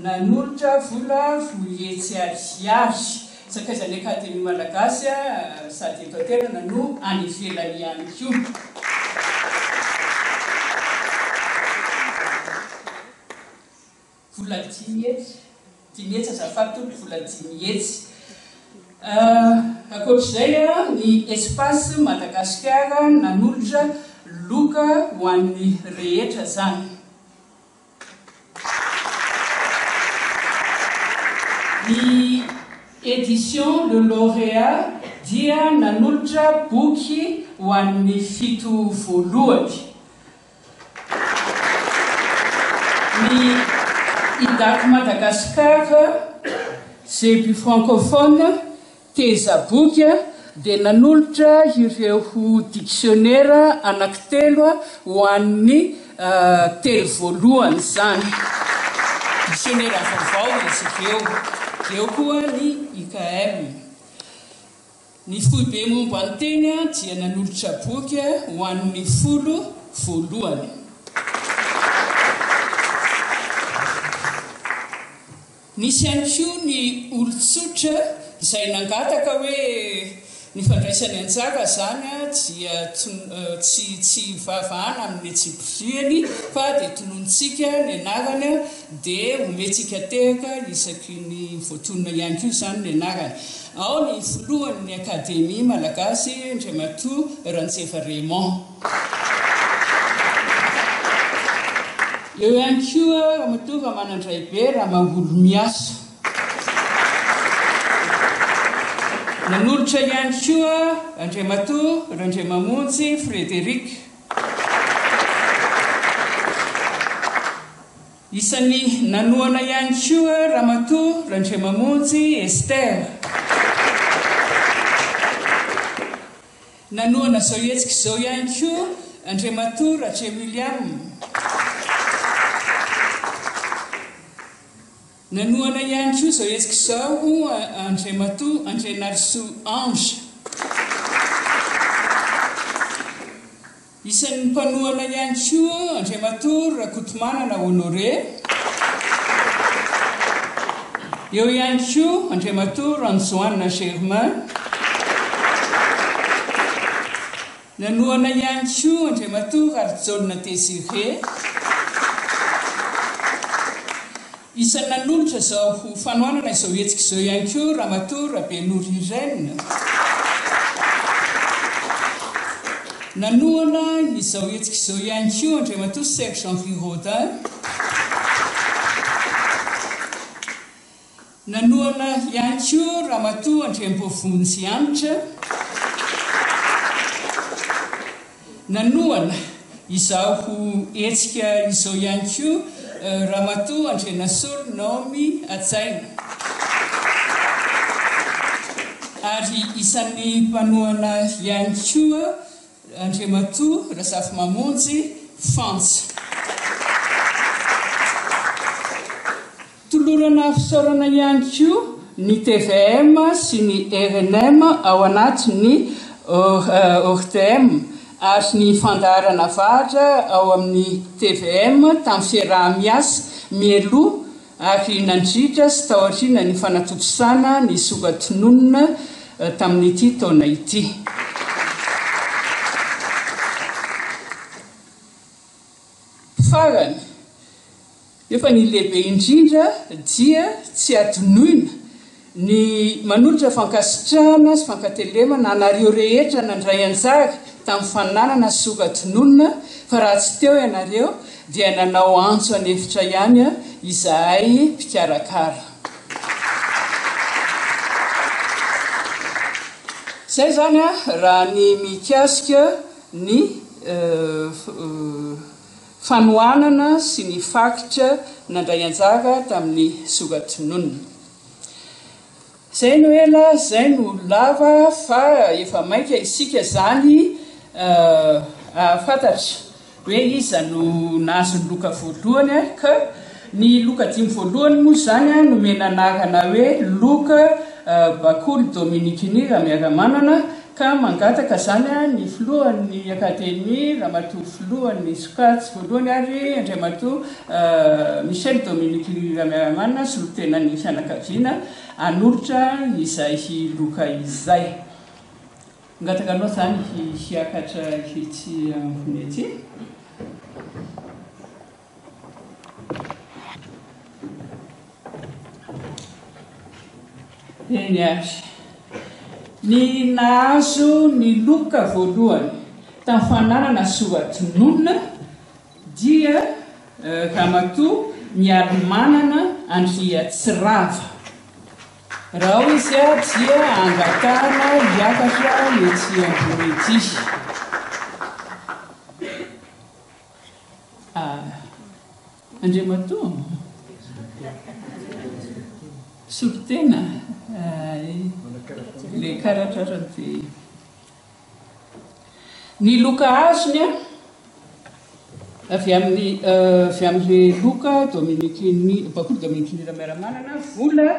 nanolotra vola 200 ariary. Sakaizan'ny Akademia Malagasy sady eto an-toerana no any ivelany ihany koa. Vola 500, 500 azafady tompoko, vola 500. Ankoatr'izay, ny Espace Madagascar nanolotra loka ho an'ny rehetra izany. Ny Edition Le Lauréat dia nanolotra boky ho an'ny fito voalohany. Ny IDAC Madagascar, Zebu Francophone, Teza Boky, dia nanolotra ireo diksionera anankitelo ho an'ny telo voalohany izany. Diksionera vaovao izy ireo. Eo koa ny IKM. Ny Foibe momba ny teny dia nanolotra boky ho an'ny folo voalohany. Nisy ihany koa ny olon-tsotra izay nangataka hoe ny fandraisany anjara izany dia tsy tsy ivavahana amin'ny antsipiriany fa dia tononontsika ny anarany dia omentsika tehaka isaky ny voatonona ihany koa izany ny anarany. Ao ny filohan'ny Akademia Malagasy Andriamatoa Ranjeva Raymond. Eo ihany koa Ramatoa Ramanandraibe Ramaholomiasa. Nanolotra ihany koa Andriamatoa Randriamamonjy Frédéric. Isan'ny nanohana ihany koa Ramatoa Randriamamonjy Esther. Nanohana izao hetsika izao ihany koa Andriamatoa Raje William. Nanohana ihany koa izao hetsika izao Andriamatoa Andrianarisoa Ange. Isan'ny mpanohana ihany koa Andriamatoa Rakotomanana Honoré. Eo ihany koa Andriamatoa Ranjoanina Germain. Nanohana ihany koa Andriamatoa Raharijaona Désiré. Isan'ny nanolotra izao ho fanohanana izao hetsika izao ihany koa Ramatoa Rabenoro Irène. Nanohana izao hetsika izao ihany koa Andriamatoa Serge Henri Rodin. Nanohana ihany koa Ramatoa Andriamboavonjy Hanitra. Nanohana izao hetsika izao ihany koa Ramatoa Andrianasolo Naomy Hajaina. Ary isan'ny mpanohana ihany koa Andriamatoa Razafimamonjy Fantsa. Tolorana fisaorana ihany koa ny tvm sy ny rnm ao anatin'ny ORTM ary ny fandaharana vahatra ao amin'ny tvm tamin'ny fiaraha-miasa mialoha ary nandritra sy taoriana ny fanatontosana ny soratononina tamin'ity taona ity. Farany, nefa ny lehibe indrindra dia tsy adinoina ny manolotra fankasitrahana sy fankatelemana anareo rehetra nandray anjara tamin'ny fananana sora-tononina fa raha tsy teo ianareo dia nanao antso an'efitra ihany izahay mpikarakara. Izay izany raha ny mikasika ny fanohanana sy ny faritra nandray anjara tamin'ny sora-tononina. Izay no ela, izay no lava fa efa maika isika izany hahafantatra hoe iza no nahazo ny loka voalohany ka ny loka dimy voalohany moa izany nomena anarana hoe loka Bakoly Dominique Ramiaramanana Ka mangataka izany ny filohan'ny Akademia, Ramatoa Filohan'ny sokajy voalohany ary Andriamatoa Michel Dominique Ramiaramanana, solontenan'ny fianakaviana, hanolotra izay loka izay. Mangataka anao izany hiakatra etsy ambony etsy. Eny ary. Ny nahazo ny loka voalohany tamin'ny fananana sora-tononina dia Ramatoa Mialimanana Andriatsirava. Raha ao izy dia angatahana hiakatra etsy ambony ety. Andriamatoa Solontena. Ilay karatra arany dia. Ny loka azony an, avy amin'ny avy amin'ilay loka Dominique Bakoly Dominique Niramiaramanana, vola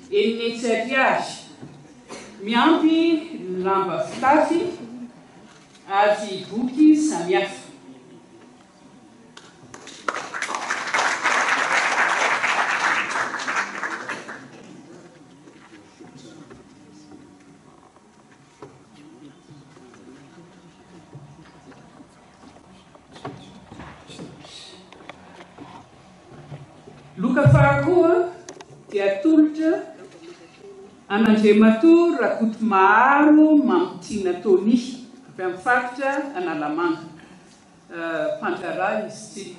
600 ariary, miampy lamba fitafy ary boky samihafa. Loka faharoa dia atolotra an'Andriamatoa Rakotomaharo Mamitiana Tony avy amin'ny faritra Analamanga. Mpandraharaha izy ity.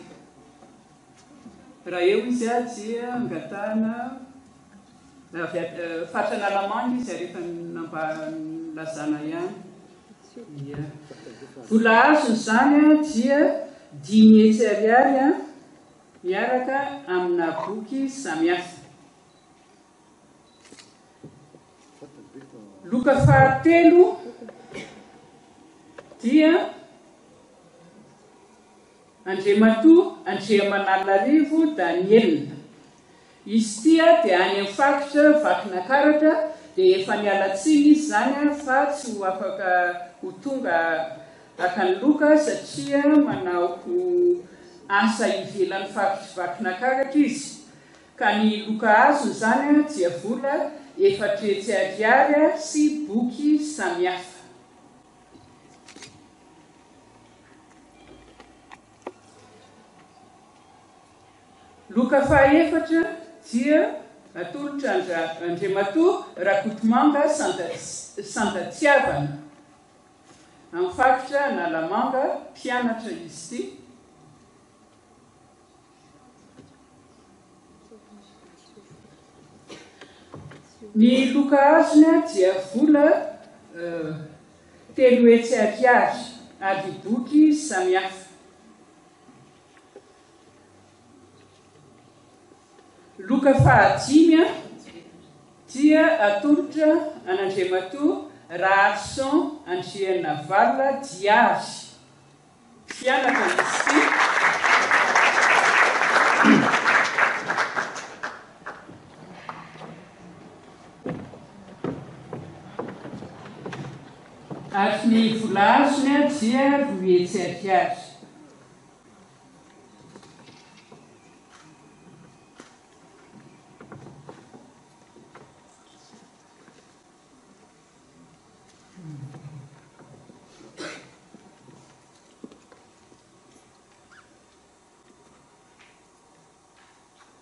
Raha eo izy dia angatahana avy faritra Analamanga izy ary efa nilazana ihany. Ia. Vola azony izany dia 500 ariary miaraka amina boky samihafa. Loka fahatelo dia Andriamatoa Andriamanalinarivo Daniel. Izy ity dia any amin'ny faritra Vakinakaratra dia efa niala tsiny izy izany fa tsy ho afaka ho tonga haka ny loka satria manao asa ivelan'ny faritr'i Vakinakaratra izy. Ka ny loka azony izany dia vola 400 ariary sy boky samihafa. Loka fahaefatra dia atolotra an-dRandriamatoa Rakotomanga Sandatiavana, amin'ny faritra Analamanga, mpianatra izy ity. Ny loka azony dia vola 300 ariary ary boky samihafa. Loka fahadimy dia atolotra an'Andriamatoa Raharison Andrianavalona Diary. Mpianatra izy ity. Ary ny vola azony dia 200 ariary.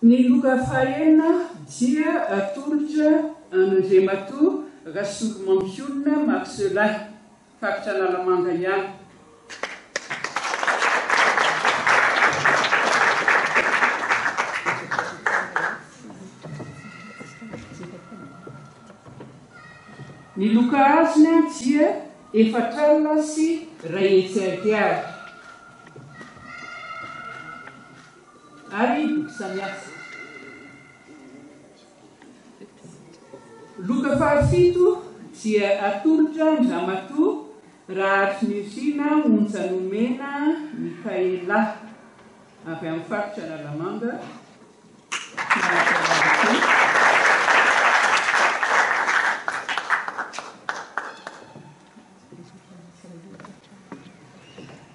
Ny loka fahenina dia atolotra an'Andriamatoa Rasolomampiolona Marcelin, faritra Analamanga ihany. Ny loka azony dia 140 ariary ary boky samihafa. Loka fahafito dia atolotra an-dRamatoa Raharinirina Onjanomena Mickaëla avy amin'ny faritra Analamanga.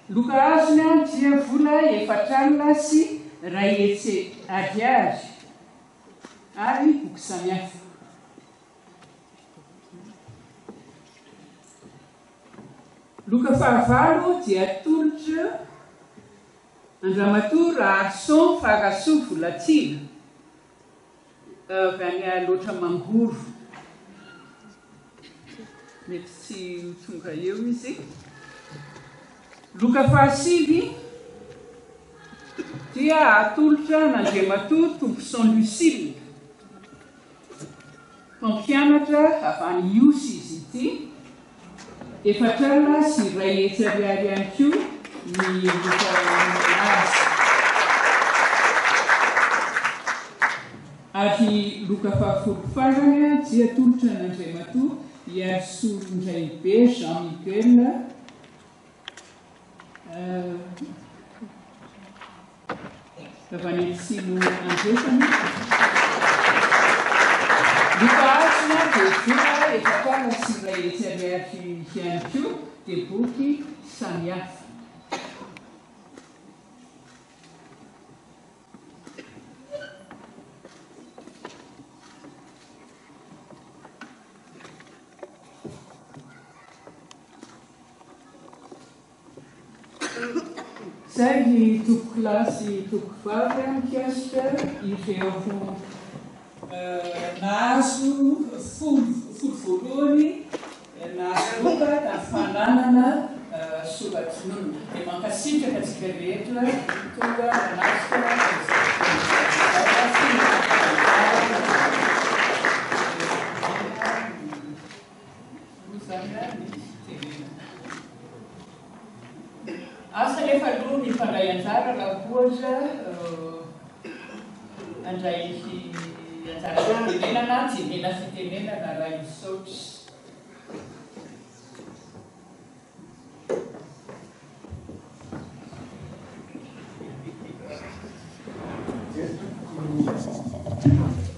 Loka azony dia vola 140 ariary ary boky samihafa. Loka fahavalo dia atolotra Andramatoa Raharison Farasoa Volatiana, avy any Alaotra Mangoro. Mety tsy ho tonga eo izy. Loka fahasivy dia atolotra an'Andriamatoa Tomposon Lucille. Mpampianatra avy any Ihosy izy ity. 140 ariary ihany koa ny loka omena azy. Ary loka fahafolo farany dia atolotra an'Andriamatoa Iarisolondraibe Jean Miguel. Avy any Atsimo Andrefana. Loka azony dia vola efapalo sy iray hetsy ariary ihany koa dia boky samihafa. Izay ry tompokolahy sy tompokovavy mikasika ireo nahazo folo voalohany nahazo loka tamin'ny fananana sora-tononina. Dia mankasitraka antsika rehetra tonga nanatrika izao fotoana izao. Hoy izany ny fitenenana. Asa anefa aloha ny mpandray anjara raha ohatra handray anjara fitenenana, jerena fitenenana raha hisaotra.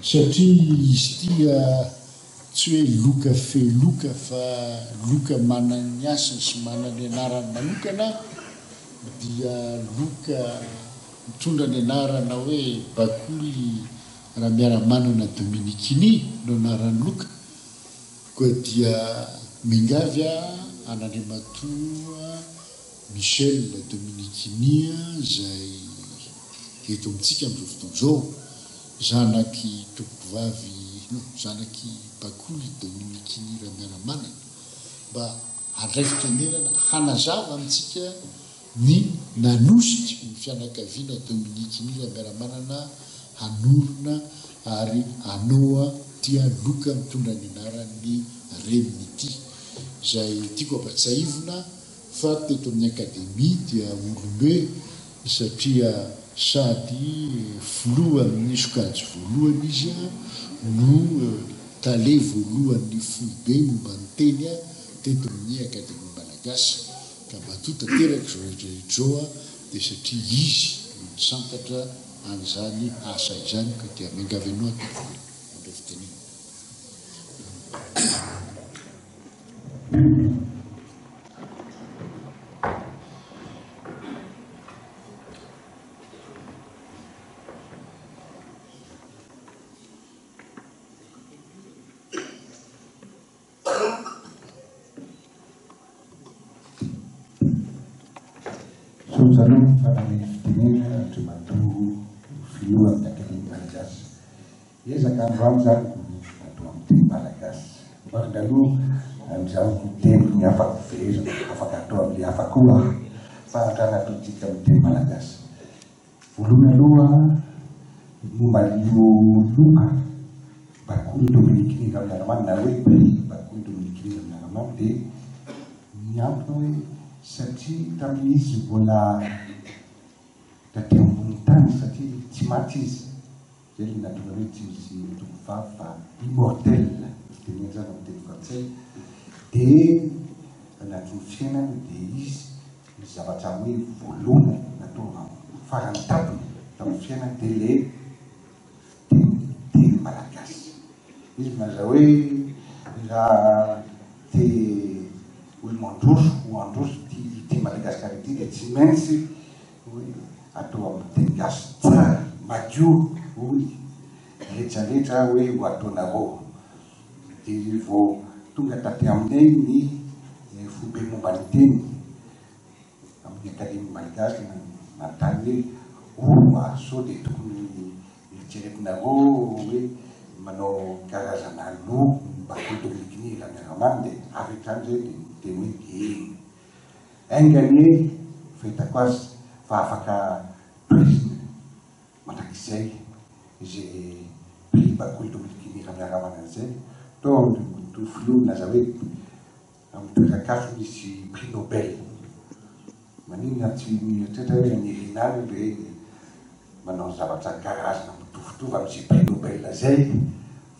Satria izy ity tsy hoe loka fe loka fa loka manana ny hasiny sy manana ny anarany manokana dia loka mitondra ny anarana hoe Bakoly Ramiaramanana Dominiquini no anaran'ny loka. Koa dia miangavy aho an'Andriamatoa Michel Dominiquini izay eto amintsika amin'izao fotoana izao, zanak'i Tompokovavy, non, zanak'i Bakoly Dominiquini Ramiaramanana, mba handray fitenenana hanazava amintsika ny nanosika ny fianakaviana Dominiquini Ramiaramanana hanorina ary hanoa tia loka mitondra ny anaran'ny reniny ity, izay tiako ampatsahivina fa teto amin'ny Akademia dia olombe satria sady filoha amin'ny sokajy voalohany izy no tale voalohan'ny foibe momba ny teny teto amin'ny Akademia Malagasy. Ka matoa tanteraka izao rehetra rehetra izao aho dia satria izy no nisantatra an'izany asa izany ka dia miangavy anao aho tompoko handray fitenenana. Misaotra anao fa nanome fitenenana Andriamatoa Filoha amin'ny Akademia Malagasy. Ezaka androany izany atao amin'ny teny malagasy. Marina aloha amin'izany ny teniko ny afaka verina, afaka atao amin'ilay hafa koa aho fa androany ataontsika amin'ny teny malagasy. Voalohany aloha ny momba an'io loka Bakoly Dominique Ramiaramanana na hoe prix Bakoly Dominique Ramiaramanana dia ny antony hoe satria tamin'izy mbola taty ambony tany satria tsy maty izy, izay ilay nahatonga hoe tsy misy tovovavy fa immortel fitenenana izany amin'ny teny frantsay, dia anatin'ny fiainany dia izy Ny zavatra hoe voalohany natao farany tampony tamin'ny fiainany dia ilay fiteny teny malagasy. Izy milaza hoe raha te olo mandroso ho handroso ity ity Madagasikara ity dia tsy maintsy hoe atao amin'ny teny gasy tsara, madio hoy rehetrarehetra hoe ho ataonareo. Dia vao tonga taty aminay ny foibe momba ny teny amin'ny Akademia Malgache nanontany hoe oa sao dia tokony eritreretinareo hoe manao karazana loha mba Dominique Ramiaramanana dia avy hatrany izay dia niteny hoe eny. Enga anie fahitako azy fa afaka tohizina mandrakizay izay prix Bakoly Dominique Ramiaramanana izay, tao Andriamatoa Filoha nilaza hoe amin'ny toeran-kafa misy prix Nobel, maninona tsy mieritreritra hoe any Irina any ve manao zavatra karazana mitovitovy. Mitovitovy amin'izay prix Nobel izay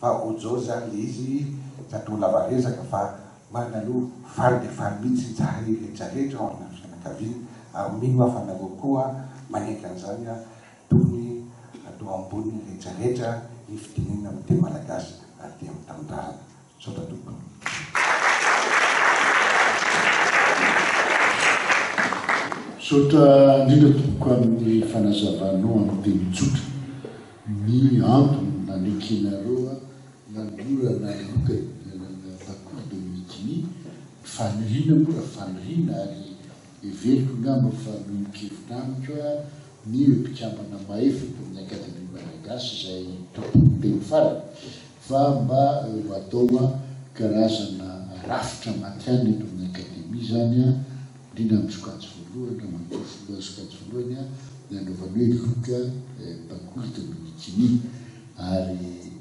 fa ojao izany ilay izy tsy atao lava resaka fa marina aloha faly dia faly mihitsy izahay rehetra rehetra ao anaty fianakaviana ary mino aho fa nareo koa manaiky an'izany tokony atao ambony rehetra rehetra ny fitenenana amin'ny teny malagasy aty amin'ny tanindrazana. Misaotra tompoko. Misaotra indrindra tompoko amin'ny fanazavanao amin'ny teny tsotra ny antony nanekenareo nanolorana loka bakoly Dominiquini, ny faniriana moa raha faniriana ary heveriko angamba fa miombon-kevitra amiko ny mpikambana mahefa eto amin'ny Akademia Malagasy izay tompon'ny teny farany fa mba ho atao karazana rafitra matihanina eto amin'ny Akademia izany, indrindra amin'ny sokajy voalohany, ramatoa filoha sokajy voalohany, ny hanaovana hoe loka bakoly Dominiquini. Ary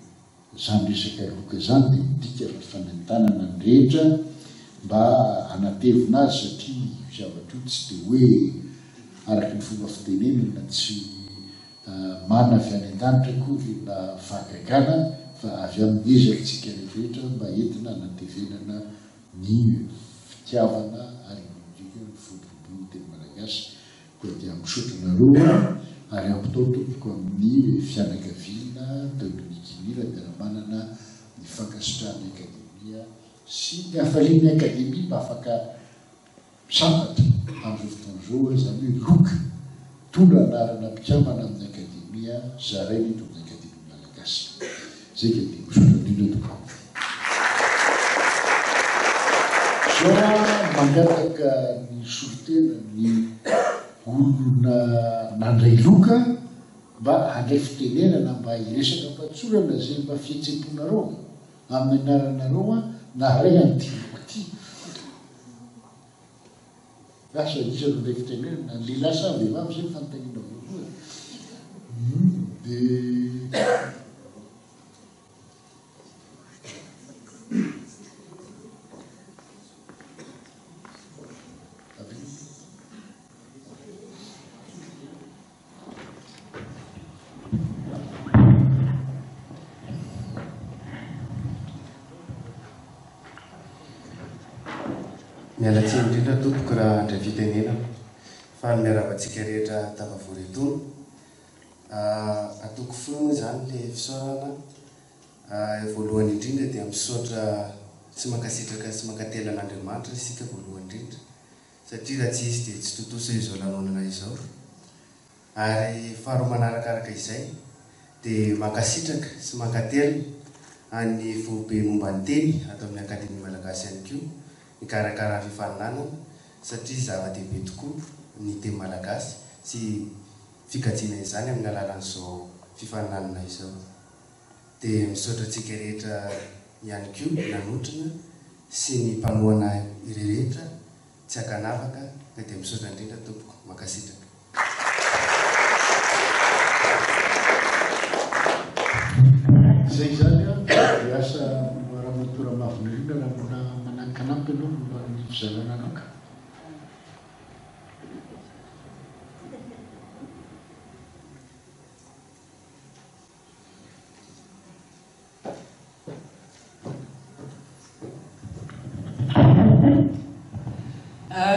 izany resaka loka izany dia midika fa fanentanana ny rehetra mba hanatevina azy satria io zavatra io tsy dia hoe araka ny fomba fitenenana tsy Mana avy any an-danitra akory na fahagagana fa avy amin'ny ezakitsika rehetra mba entina hanatevenana ny fitiavana ary indrindra ny firoboroboan'ny teny malagasy. Koa dia misaotra anareo aho ary ampitao tompoko amin'ny fianakaviana Dominique Mira Miaramanana ny fankasitrahan'ny Akademia sy ny hafalian'ny Akademia mba afaka Sambatra amin'izao fotoana izao izany hoe loka mitondra anarana mpikambana amin'ny Akademia zaraina eto amin'ny Akademia Malagasy. Izay ka dia misaotra indrindra tompoko. Izao aho mangataka ny solontena ny olona nandray loka mba handray fitenenana mba hiresaka am-pahatsorana izay mba fihetsem-ponareo amin'ny anaranareo naharay an'ity loka ity. Lasa iza no ilay fitenenana? Ny lehilahy sa ny vehivavy izay ny fanontaniana voalohany. Dia Miala tsiny indrindra tompoko raha handray fitenenana. Faly miarahaba antsika rehetra tafavory etoana. Ataoko fohy moa izany ilay fisaorana. Voalohany indrindra dia misaotra sy mankasitraka sy mankatelina an'Andriamanitra isika voalohany indrindra satria raha tsy izy dia tsy tontosa izao lanonana izao. Ary faharoa manarakaraka izay dia mankasitraka sy mankatelina an'ny Foibe momba ny teny ato amin'ny Akademia Malagasy ihany koa nikarakara fifaninanana satria zava-dehibe tokoa ny teny malagasy sy fikajiana izany amin'ny alalan'izao fifaninanana izao. Dia misaotra antsika rehetra ihany koa nanotrona sy ny mpanohana rehetra Tsy ankanavaka ka dia misaotra indrindra tompoko. Mankasitraka. Izay izany an, dia asa Ramatoa Ramavonirina raha mbola manan-kanampy ianao momba ny fizarana loka.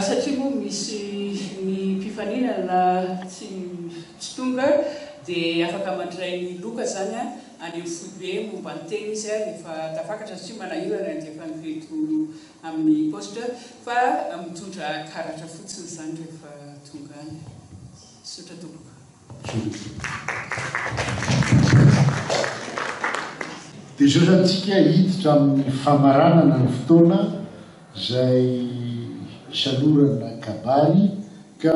Satria moa misy ny mpifaninana tsy tsy tonga dia afaka mandray ny loka izany any amin'ny foibe momba ny teny izy rehefa tafakatra satria manahirana ny handefa an'ireto amin'ny paositra fa mitondra karatra fotsiny izany rehefa tonga any. Misaotra tompoko. Dia izao izany tsika hiditra amin'ny famaranana ny fotoana izay isalorana kabary ka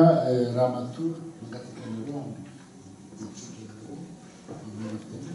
Ramatoa mangataka anareo amin'ny misaotra anareo amin'ny fotoana.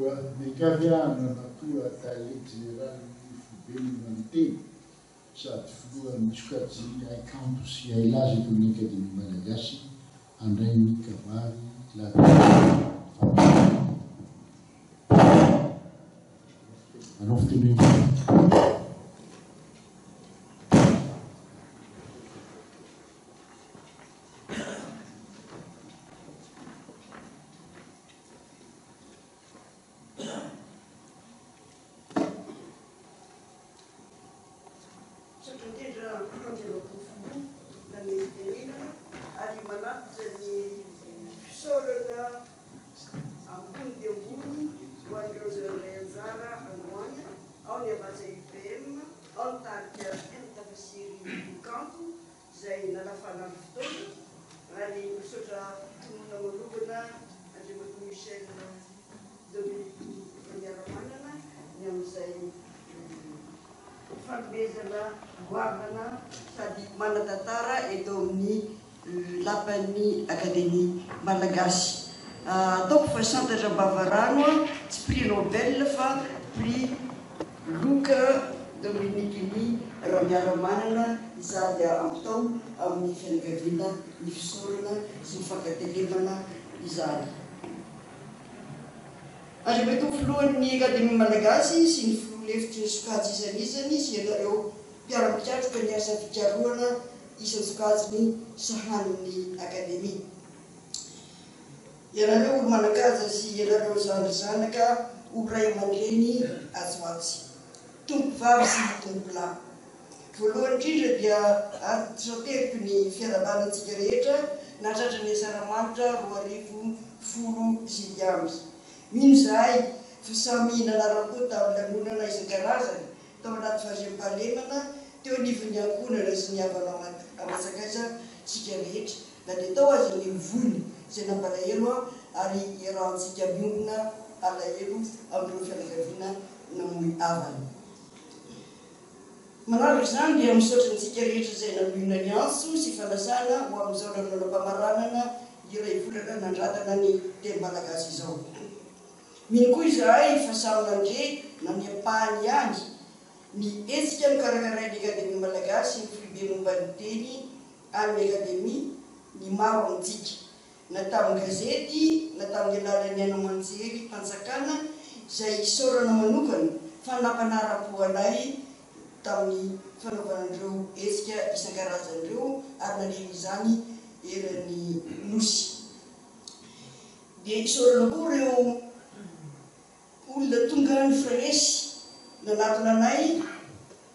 Koa miangavy aho Andriamatoa Tale Jeneralin'ny Foibe momba ny Teny sady Filohan'ny sokajin'ny Haikanto sy Hailaza eto amin'ny Akademia Malagasy handray ny kabary lahateny famarana. Hanao fitenenana. Misaotra indrindra Andriamatoa Filoha nanome fitenenana ary manatitra ny fisaorana ambony dia ambony ho an'ireo izay nandray anjara androany, ao ny Havàtsa UPM, ao ny tarika Tafasiry Kanto izay nanafana ny fotoana ary misaotra tonona manokana Andriamatoa Michel Dominique Ramiaramanana ny amin'izay fanomezana goavana sady manan-tantara eto amin'ny lapan'ny Akademia Malagasy. Ataoko fa santatra am-bavarano tsy prix Nobel fa prix Loka Dominique-Ny Ramiaramanana izany ampitao amin'ny fianakaviana ny fisaorana sy ny fankatelemana izany. Andriamatoa Filohan'ny Akademia Malagasy sy ny Filoha lefitry ny sokajy isan'isany sy ianareo mpiara-mikatroka ny asa fikarohana isan-tsokajiny sahanin'ny Akademia. Ianareo olo-manan-kaja sy ianareo zandry zanaka ho ray aman-dreny atsy ho atsy. Tompovavy sy tompolahy. Voalohany indrindra dia antitrateriko ny fiarahabana antsika rehetra nahatratra ny Asaramanitra 2019. Mino izahay fa samy nanaram-po tamin'ny lanonana isan-karazany tao anaty fandriampahalemana teo anivon'ny ankohonana sy ny havana aman-tsakaiza isika rehetra na dia tao aza ny voina izay nampalahelo ary iarahantsika miombona alahelo amin'ireo fianakaviana namoy havana. Manaraka izany dia misaotra antsika rehetra izay nanohina ny antso sy fanasana ho amin'izao lanonam-pamaranana iray volana nandratana ny teny malagasy izao. Mino koa izahay fa samy nandre na ny ampahany ihany ny hetsika nokarakarain'ny Akademia Malagasy ny Foibe momba ny teny an'ny Akademia ny maro amintsika, na tamin'ny gazety na tamin'ny alalan'ny haino aman-jery mpanjakana izay isaorana manokana fa nampanara-po anay tamin'ny fanaovana an'ireo hetsika isan-karazany ireo ary nandritra izany eran'ny Nosy. Dia isaorana koa ireo olona tonga nifanesy nanatona anay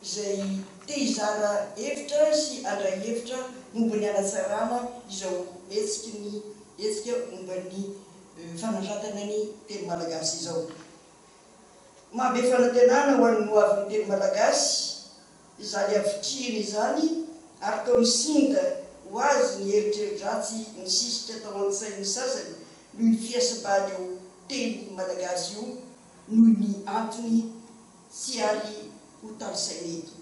izay te hizara hevitra sy handray hevitra momba ny hanatsarana izao hetsiky ny hetsika momba ny fanandratana ny teny malagasy izao. Mahabe fanantenana ho an'ny hoavin'ny teny malagasy izany havitrihina izany ary toa misinda ho azy ny eritreri-dratsy nisisika tao an-tsain'ny sasany noho ny fihasimban'io teny malagasy io noho ny antony tsy ary ho tanisaina eto.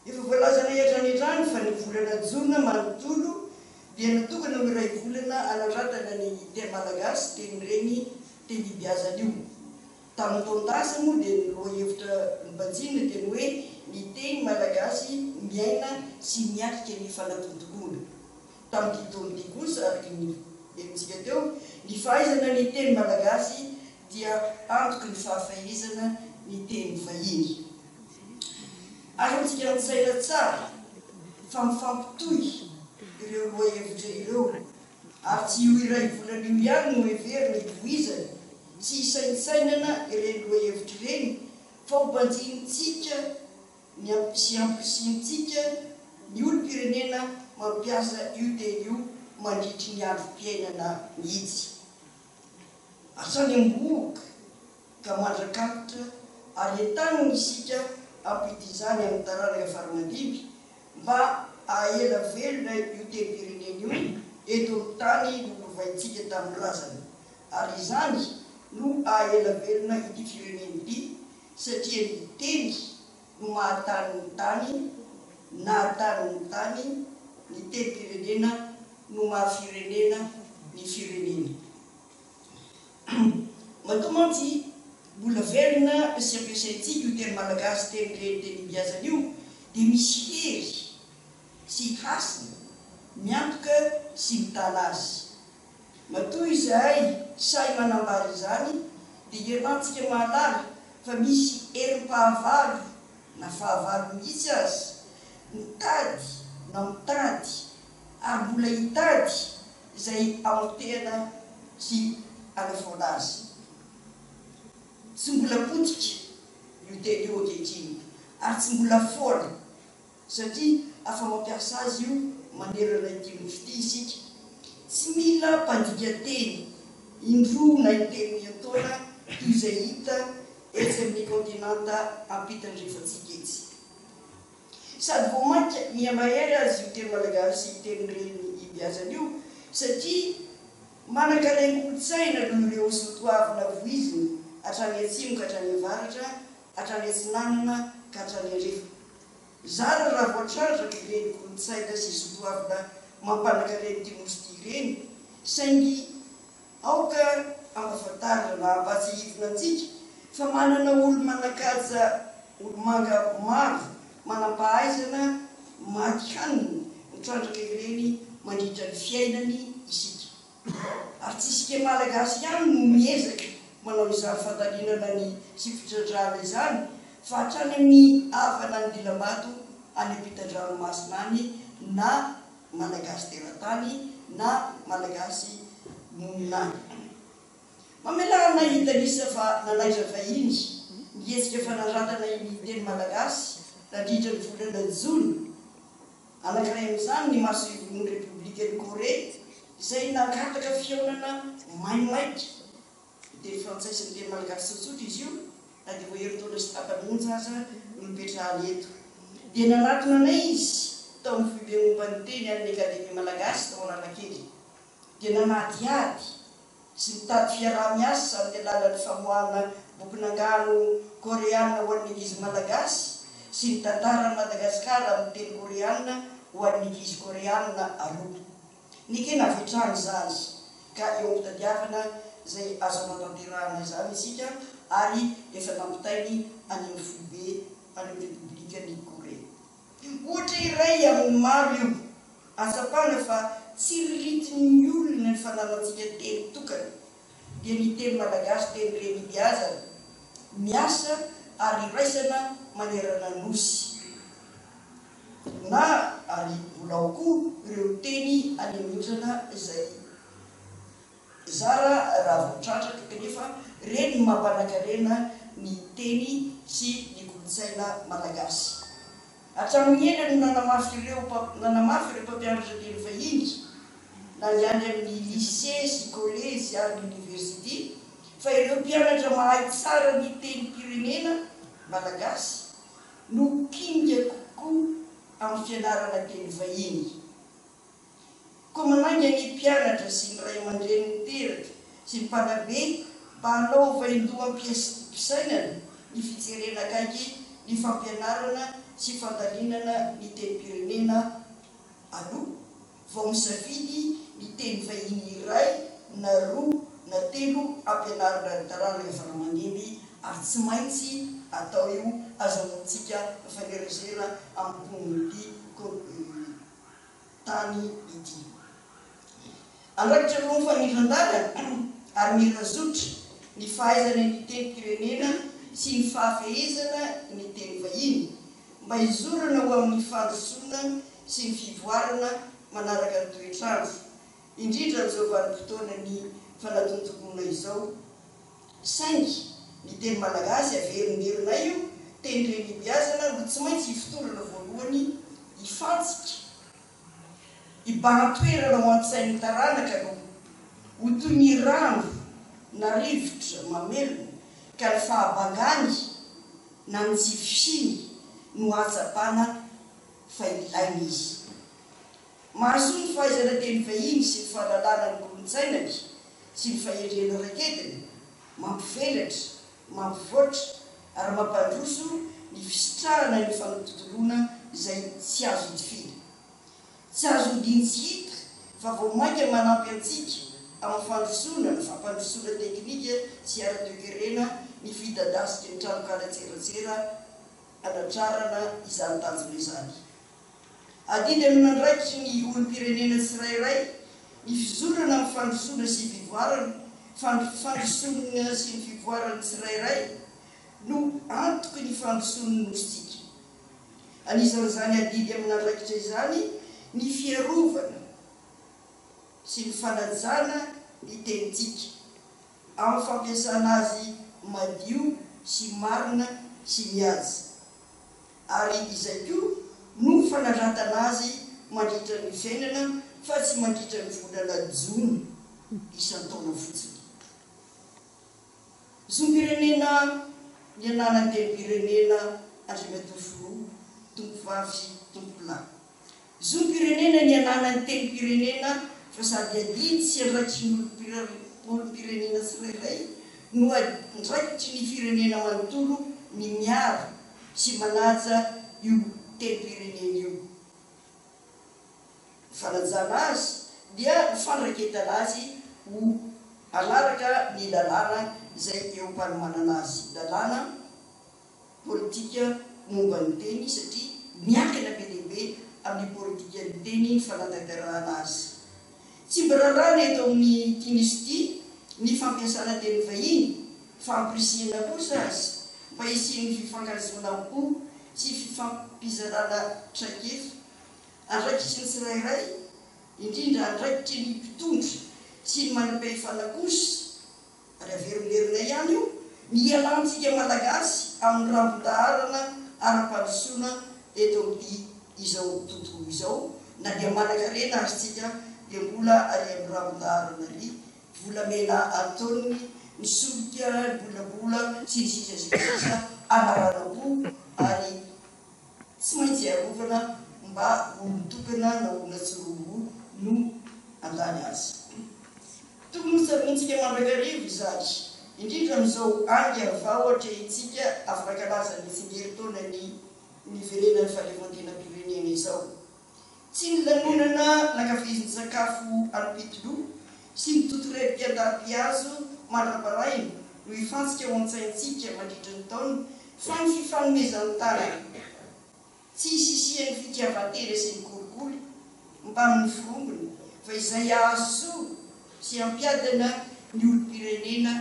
Efa voalazanay hatrany hatrany fa ny volana jona manontolo dia natokana ho iray volana hanandratana ny teny malagasy teny reny teny ibeazana io. Tamin'ny taon-dasa moa dia ny lohahevitra nobanjinina dia ny hoe ny teny malagasy miaina sy miatrika ny fanatontoloana. Tamin'ity taona ity kosa, araka ny henontsika teo, ny fahaizana ny teny malagasy dia antoky ny fahafehezana ny teny vahiny. Azontsika an-tsaina tsara fa mifampitohy ireo lohahevitra ireo ary tsy io iray volana io ihany no heverina hivoizana sy hisaintsainana ireny lohahevitra ireny fa ho banjinintsika ny sy hampirisihintsika ny olom-pirenena mampiasa io teny io mandritry ny androm-piainana mihitsy. Hatrany am-bohoka ka mandrak'antitra ary entanina isika hampita izany amin'ny taranaka faramandimby mba hahaela velona io tenim-pirenena io eto amin'ny tany nolovaintsika tamin'ny razana ary izany no hahaela velona ity firenena ity satria ny teny no mahatany ny tany nahatany ny tany ny tenim-pirenena no maha firenena ny firenena. Matoa mantsy mbola velona sy ampiasaintsika io teny malagasy teny reny teny imbiazana io dia misy hery sy hasina miantoka sy mitana azy. Matoa izahay sahy manambara izany dia iarahantsika mahalala fa misy herim-pahavalo na fahavalo mihitsy aza mitady na mitady ary mbola hitady izay hamotehana sy hanafoana azy. Tsy mbola potika io teny io ankehitriny ary tsy mbola foana satria afa-mampiasa azy io manerana ity nosy ity isika. Tsy mila mpandika teny indroa na intelo ian-taona toy izay hita etsy amin'ny kaontinanta ampitan-drefantsika etsy. Sady vao mainka miha-mahery aza io teny malagasy teny reny ibeazana io satria manan-karen-kolontsaina noho ireo soatoavina voiziny hatrany atsimo ka hatrany avaratra, hatrany atsinanana ka hatrany andrefa. Zara raha voatrandraka ireny kolontsaina sy soatoavina mampanan-karen'ity nosy ity ireny saingy Aoka hampafantarina na hampahatsiahivina antsika fa manana olo-manan-kaja, olo-manga maro manam-pahaizana matihanina mitrandraka ireny mandritra ny fiainany isika. Ary tsy isika Malagasy ihany no miezaka manao izany fandalinana ny sy fitrandrahana izany fa hatrany amin'ny havana any Dilambato any ampitan-dranomasina any na Malagasy teratany na Malagasy monina any. Mamelà anay hitanisa fa nanaitra vahiny ny hetsika fanandratana ny teny malagasy nandritra ny volana jona. Anankiray amin'izany ny masoivohon'ny Repoblikan'i Korea izay nangataka fihaonana maimaika. Ny teny frantsay sy ny teny malagasy tsotsotra izy io, na dia vao herintaona sy tapany monja aza no nipetrahany eto. Dia nanatona anay izy tao amin'ny foibe momba ny teny an'ny Akademia Malagasy tao Analakely. Dia nanadihady sy nitady fiaraha-miasa amin'ny alalan'ny famoahana bokin'angano koreana ho an'ny ankizy malagasy sy ny tantaran'i Madagasikara amin'ny teny koreana ho an'ny ankizy koreana aloha. Nekena avy hatrany izany ka eo am-pitadiavana izay azo anatanterahana izany isika ary efa nampitainy any amin'ny foibe any amin'ny Repoblikan'i Korea. Ohatra iray amin'ny maro io, ahatsapana fa tsiriritin'ny olona ny fananantsika teny tokana, dia ny teny malagasy teny renibeazana, miasa ary iraisana manerana ny Nosy. Na ary mbola ao koa ireo teny any amindrana izay zara raha vao tratraka kanefa ireny no mampanakarena ny teny sy ny kolontsaina malagasy. Hatramin'ny ela no nanamafy ireo nanamafy ireo mpampianatra teny vahiny na ny any amin'ny lycée sy kolejy ary ny oniversity fa ireo mpianatra mahay tsara ny tenim-pirenena malagasy no kinga kokoa amin'ny fianarana teny vahiny. Koa manainga ny mpianatra sy ny ray aman-dreny niteraka sy ny mpanabe mba hanao vaindoham-pisainana ny fijerena akaiky ny fampianarana sy fandalinana ny tenim-pirenena aloha vao misafidy ny teny vahiny iray na roa na telo ampianarina ny taranaka faramandimby ary tsy maintsy atao io azahoantsika mifanerasera amin'ny mponin'ity tany ity. Andraikitra roa mifanindran-dalana ary mira zotra ny fahaizana ny tenim-pirenena sy ny fahafehezana ny teny vahiny mba hizorana ho amin'ny fandrosoana sy ny fivoarana manaraka ny toetr'andro, indrindra amin'izao vanim-potoanan'ny fanatontoloana izao. Saingy ny teny malagasy averimberinay io teny renibeazana no tsy maintsy ifotorana voalohany hifantsika, hibahan-toerana ao an-tsain'ny taranaka aloha, ho toy ny rano na rivotra mamelona ka ny fahabangany na ny tsy fisiany no ahatsapana fa ilaina izy. Mahasoa ny fahaizana teny vahiny sy ny fahalalana ny kolontsainany sy ny fahendrena raketiny, mampivelatra, mampivoatra ary mampandroso ny fisitrahana ny fanatontoloana izay tsy azo idifiana. Tsy azo odian-tsy hita fa vao mainka manampy antsika. amin'ny fandrosoana ny fampandrosoana teknika sy ara-toekarena ny fidadasiky ny tranokalan-tserasera hanatrarana izany tanjona izany. Adidy amin'andraikitry ny olom-pirenena tsirairay ny fizorana amin'ny fandrosoana sy fivoarana, fa ny fandrosoana sy ny fivoaran'ny tsirairay no antoky ny fandrosoan'ny nosintsika. Anisan'izany adidy amin'andraikitra izany ny fiarovana sy ny fanajana ny tenintsika amin'ny fampiasana azy madio sy marina sy mihaja. Ary izay koa no fanandratana azy mandritra ny fiainana fa tsy mandritra ny volana jona isan-taona fotsiny. Zom-pirenena ny ananan'ny tenim-pirenena Andriamatoa Filoha, Tompovavy sy Tompokolahy. Zom-pirenena ny ananan'ny tenim-pirenena fa sady adidy sy andraikitry ny olom-pirenena tsirairay no andraikitry ny firenena manontolo ny miaro sy manaja io tenim-pirenena io. Ny fanajana azy dia ny fandraketana azy ho hanaraka ny lalàna izay eo am-panomanana azy, lalàna politika momba ny teny satria miankina be dia be amin'ny politikan'ny teny ny fanatanterahana azy. Tsy mba raràna eto amin'ity nosy ity ny fampiasana teny vahiny fa ampirisihina kosa aza mba hisian'ny fifankahazoana am-po sy fifampizarana traikefa. Andraikitry ny tsirairay, indrindra andraikitry ny mpitondra sy ny manam-pahefana kosa, ary averimberina ihany io, ny hialantsika Malagasy amin'ny rambon-daharana ara-pandrosoana eto amin'ity izao tontolo izao, na dia manan-karena aza isika dia mbola ary amin'ny rambon-daharana ary volamena ataoniny, ny solika, ny bolabola, sy ny sisa sy ny sisa anaranam-po ary Tsy maintsy arovana mba olon-tokana na olona tsy roa no handany azy. Tokony ho tsaroantsika mandrakariva izany, indrindra amin'izao anga vao atrehintsika avy nankalaza ny tsingerintaonan'ny niverenan'ny fahaleovantenam-pirenena izao. Tsy ny lanonana nankafizin-tsakafo alim-pitoloha sy ny totorebika an-darimpihazo mandra-paraina no hifantsika ao an-tsaintsika mandritra ny taona fa ny fifanomezan-tanana tsy hisisihan'ny fitiavan-tena sy ny kolikoly mbamin'ny firombony fa izay hahasoa sy hampiadana ny olom-pirenena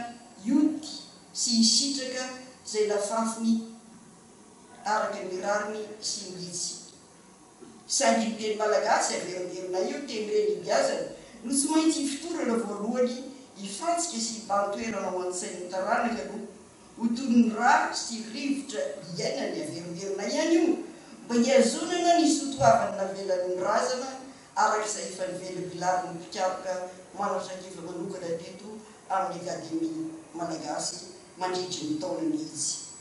hioty sy hisitraka izay nafafiny araka ny rariny sy ny hitsiny. Saingy ny teny malagasy averimberina io, teny renigiazana, no tsy maintsy ifotorana voalohany hifantsika sy hibahan-toerana ao an-tsain'ny taranaka aloha, ho toy ny rà sy rivotra iainany, averimberina ihany io, mba hihazonana ny soatoaviny navelan'ny razana araka izay efa nivelabelarin'ny mpikaroka manan-traikefa manokana teto amin'ny Akademia Malagasy mandritry ny taona mihitsy.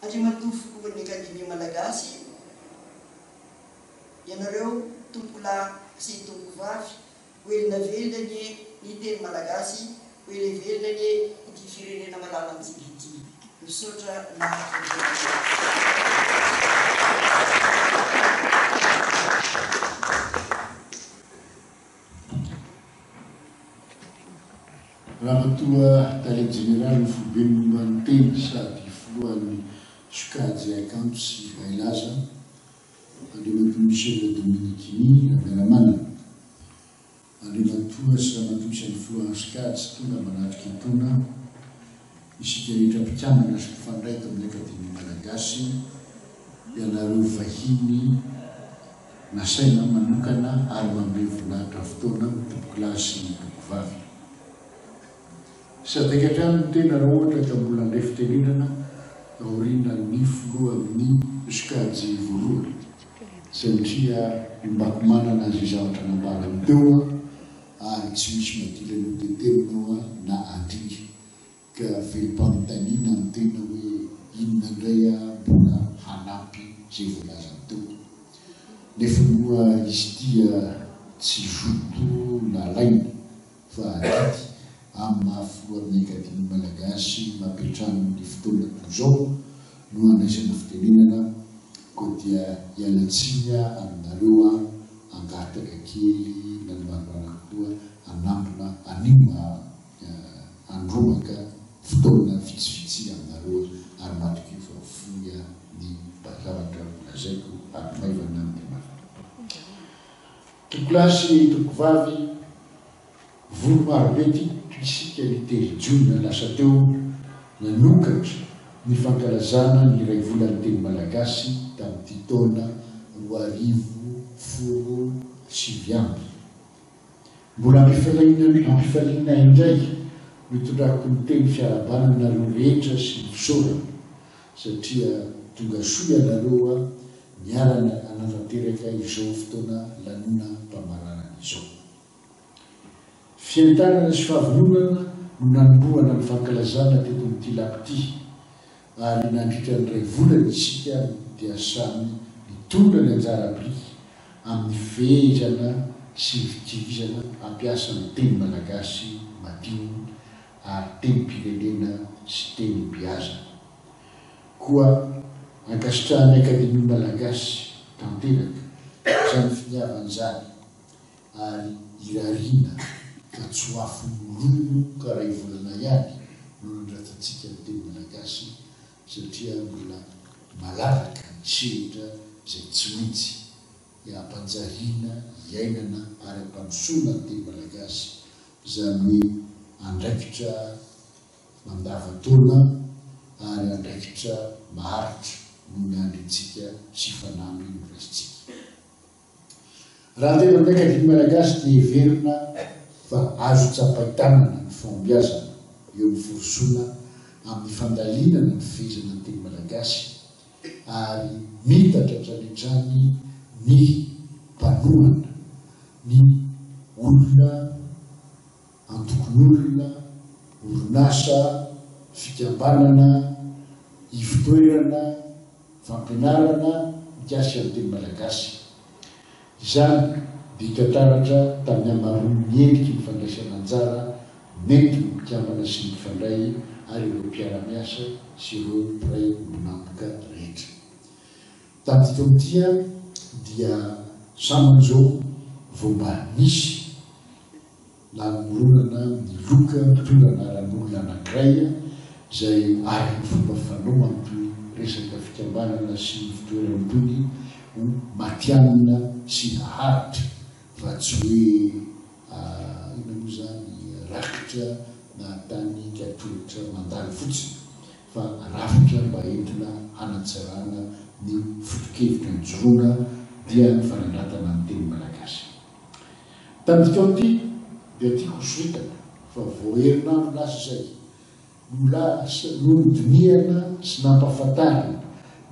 Andriamatoa Filohan'ny Akademia Malagasy, ianareo tompokolahy sy tompokovavy, ho elona velona anie ny teny malagasy, ho ela velona anie ity firenena malalantsika ity. Misaotra naharitra nihaino. Ramatoa Tale Jeneralin'ny Foibe momba ny Teny sady Filohan'ny Sokajy Haikanto sy Hailaza, Andriamatoa Michel Dominichini Ramiaramanana, Andriamatoa sy Ramatoa isan'ny Filohan'ny Sokajy tonga manatrika etoana, isika rehetra mpikambana sy mpifandray eto amin'ny Akademia Malagasy, ianareo vahiny, Nasaina manokana ary manome voninahitra fotoana tompokolahy sy tompokovavy. Sadaika hatrany ny tena raha ohatra ka mbola handray fitenenana aorianan'ny filoha amin'ny sokajy voalohany satria ombako manana izay zavatra nambarany teo ary tsy misy madilany ho tetenina ao na andringa. Ka velom-panontaniana ny tena hoe inona indray aho mbola hanampy izay voalazany teo. Nefa moa izy ity tsy zoto nalaina fa adidy amin'ny maha filohan'ny Akademia Malagasy mampiantrano ny fotoana toy izao no handraisana fitenenana koa dia hiala tsiny aminareo aho hangataka kely na ny marimarina kokoa hanambina an'ireo. anio handrombaka fotoana vitsivitsy aminareo ary matokia fa fohy ny zavatra holazaiko ary maivana dia maivana. Tompokolahy sy tompokovavy, vory marobe teto isika ny telo jona lasa teo nanokatra ny fankalazana ny iray volan'ny teny malagasy tamin'ity taona 2019. Mbola ampifaliana ampifaliana indray no itondrako ny teny fiarahabana anareo rehetra sy ny fisaorana satria tonga soa ianareo niarana hanatanteraka izao fotoana lanonam-pamaranana izao. Fientanana sy fahavononana no nanombohana ny fankalazana teto amin'ity lapa ity ary nandritra ny iray volana isika dia samy nitondra ny anjara biriky amin'ny fehezana sy ny fikirizana hampiasa ny teny malagasy madio ary tenim-pirenena sy tenim-piazana. Koa ankasitrahan'ny Akademia Malagasy tanteraka izany finiavana izany ary irariana fa tsy ho afo mololo ka ray volana ihany no nandratantsika ny teny malagasy satria mbola malalaka ny sehatra izay tsy maintsy hampanjariana, hiainana ary hampandrosoana ny teny malagasy, izany hoe andraikitra mandavan-taona ary andraikitra maharitra no miandry antsika sy fanamby noraisintsika. Raha tena amin'ny Akademia Malagasy dia heverina fa azo tsapain-tanana ny fahombiazana eo amin'ny firosoana amin'ny fandalinana ny fifehezana ny teny malagasy ary miitatra hatrany hatrany ny mpanohana, ny olona, antokon'olona, orinasa, fikambanana, ivon-toerana, Fampianarana mikasika ny teny malagasy. Izany dia hita taratra tamin'ny hamaroan'ny endriky ny fandraisana anjara nentin'ny mpikambana sy ny mpifandray ary ireo mpiara-miasa sy ireo mpiray ombon'antoka rehetra. Tamin'ity taona ity dia sambany izao vao mba nisy Namoronana ny loka mitondra anaran'olona anankiray izay araka ny fomba fanao amin'itony resaka fikambanana sy ivontoerana itony ho matihanina sy haharitra fa tsy hoe inona moa izany rakitra na tany atolotra mandalo fotsiny fa rafitra mba entina hanatsarana ny foto-kevitra nijoroana dia ny fanandratana ny teny malagasy. Tamin'ity taona ity dia tiako ho soritana fa vao herinandro lasa izay no lasa no nodinihana sy nampahafantarina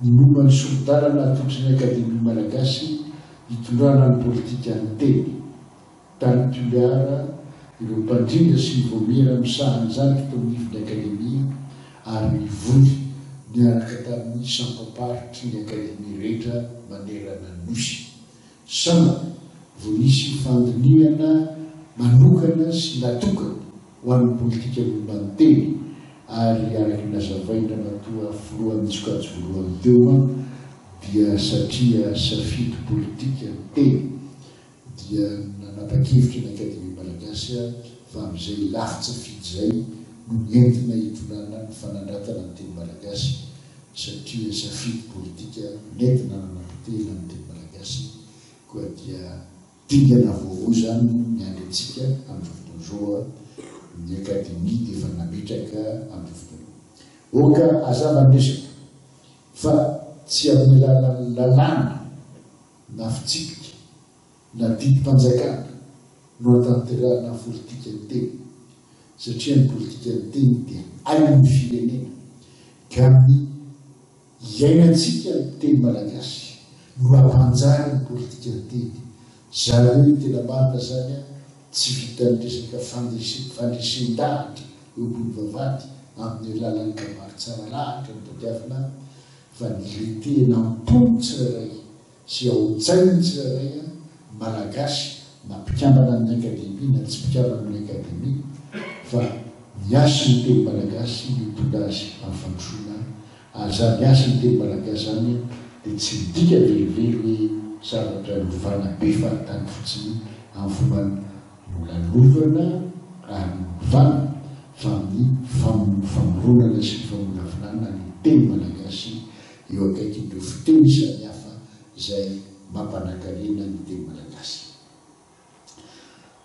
ny momba ny sori-dalana atolotry ny Akademia Malagasy hitondrana ny politikan'ny teny tany Toliara ireo mpandrindra sy ny vaomiera misahana izany teto anivon'ny Akademia ary nivory niaraka tamin'ny sampam-paritry ny Akademia rehetra manerana ny Nosy. Sambany vao nisy fandinihana manokana sy natokana ho an'ny politika momba ny teny ary araka ny nazavain-dRamatoa Filohan'ny sokajy voalohany teo dia satria safidy politika ny teny dia nanapa-kevitra ny Akademia Malagasy fa amin'izay lafin-tsafidy izay no entina hitondrana ny fanandratana ny teny malagasy satria safidy politika nentina nanapotehina ny teny malagasy koa dia dingana vaovao izany no miandry antsika amin'izao fotoana izao ny akademia dia efa nametraka amin'izao fotoana Oka hazava ny resaka fa tsy amin'ny alalan'ny lalàna na fitsipika na didim-panjakana no atanterahana ny politikan'ny teny satria ny politikan'ny teny dia ain'ny firenena ka ny iainantsika ny teny malagasy no hampanjary ny politikan'ny teny. Izany hoe ny tena marina izany an, tsy vitan'ny resaka fandresen-dahatra eo ambony vavahady amin'ny alalan'ny kabary tsara lahatra no tadiavina fa ny letehina am-pon'ny tsirairay sy ao an-tsain'ny tsirairay an, Malagasy na mpikambana amin'ny Akademia na tsy mpikambana amin'ny Akademia fa ny hasin'ny teny malagasy no hitondra azy amin'ny fandrosoana ary izany hasin'ny teny malagasy izany dia tsy midika velively hoe zavatra lovana be fahatany fotsiny amin'ny fomba nolalovana. ary novana fa amin'ny famoronana sy ny famolavolana ny teny malagasy eo akaikin'ireo fiteny samihafa izay mampanankarena ny teny malagasy.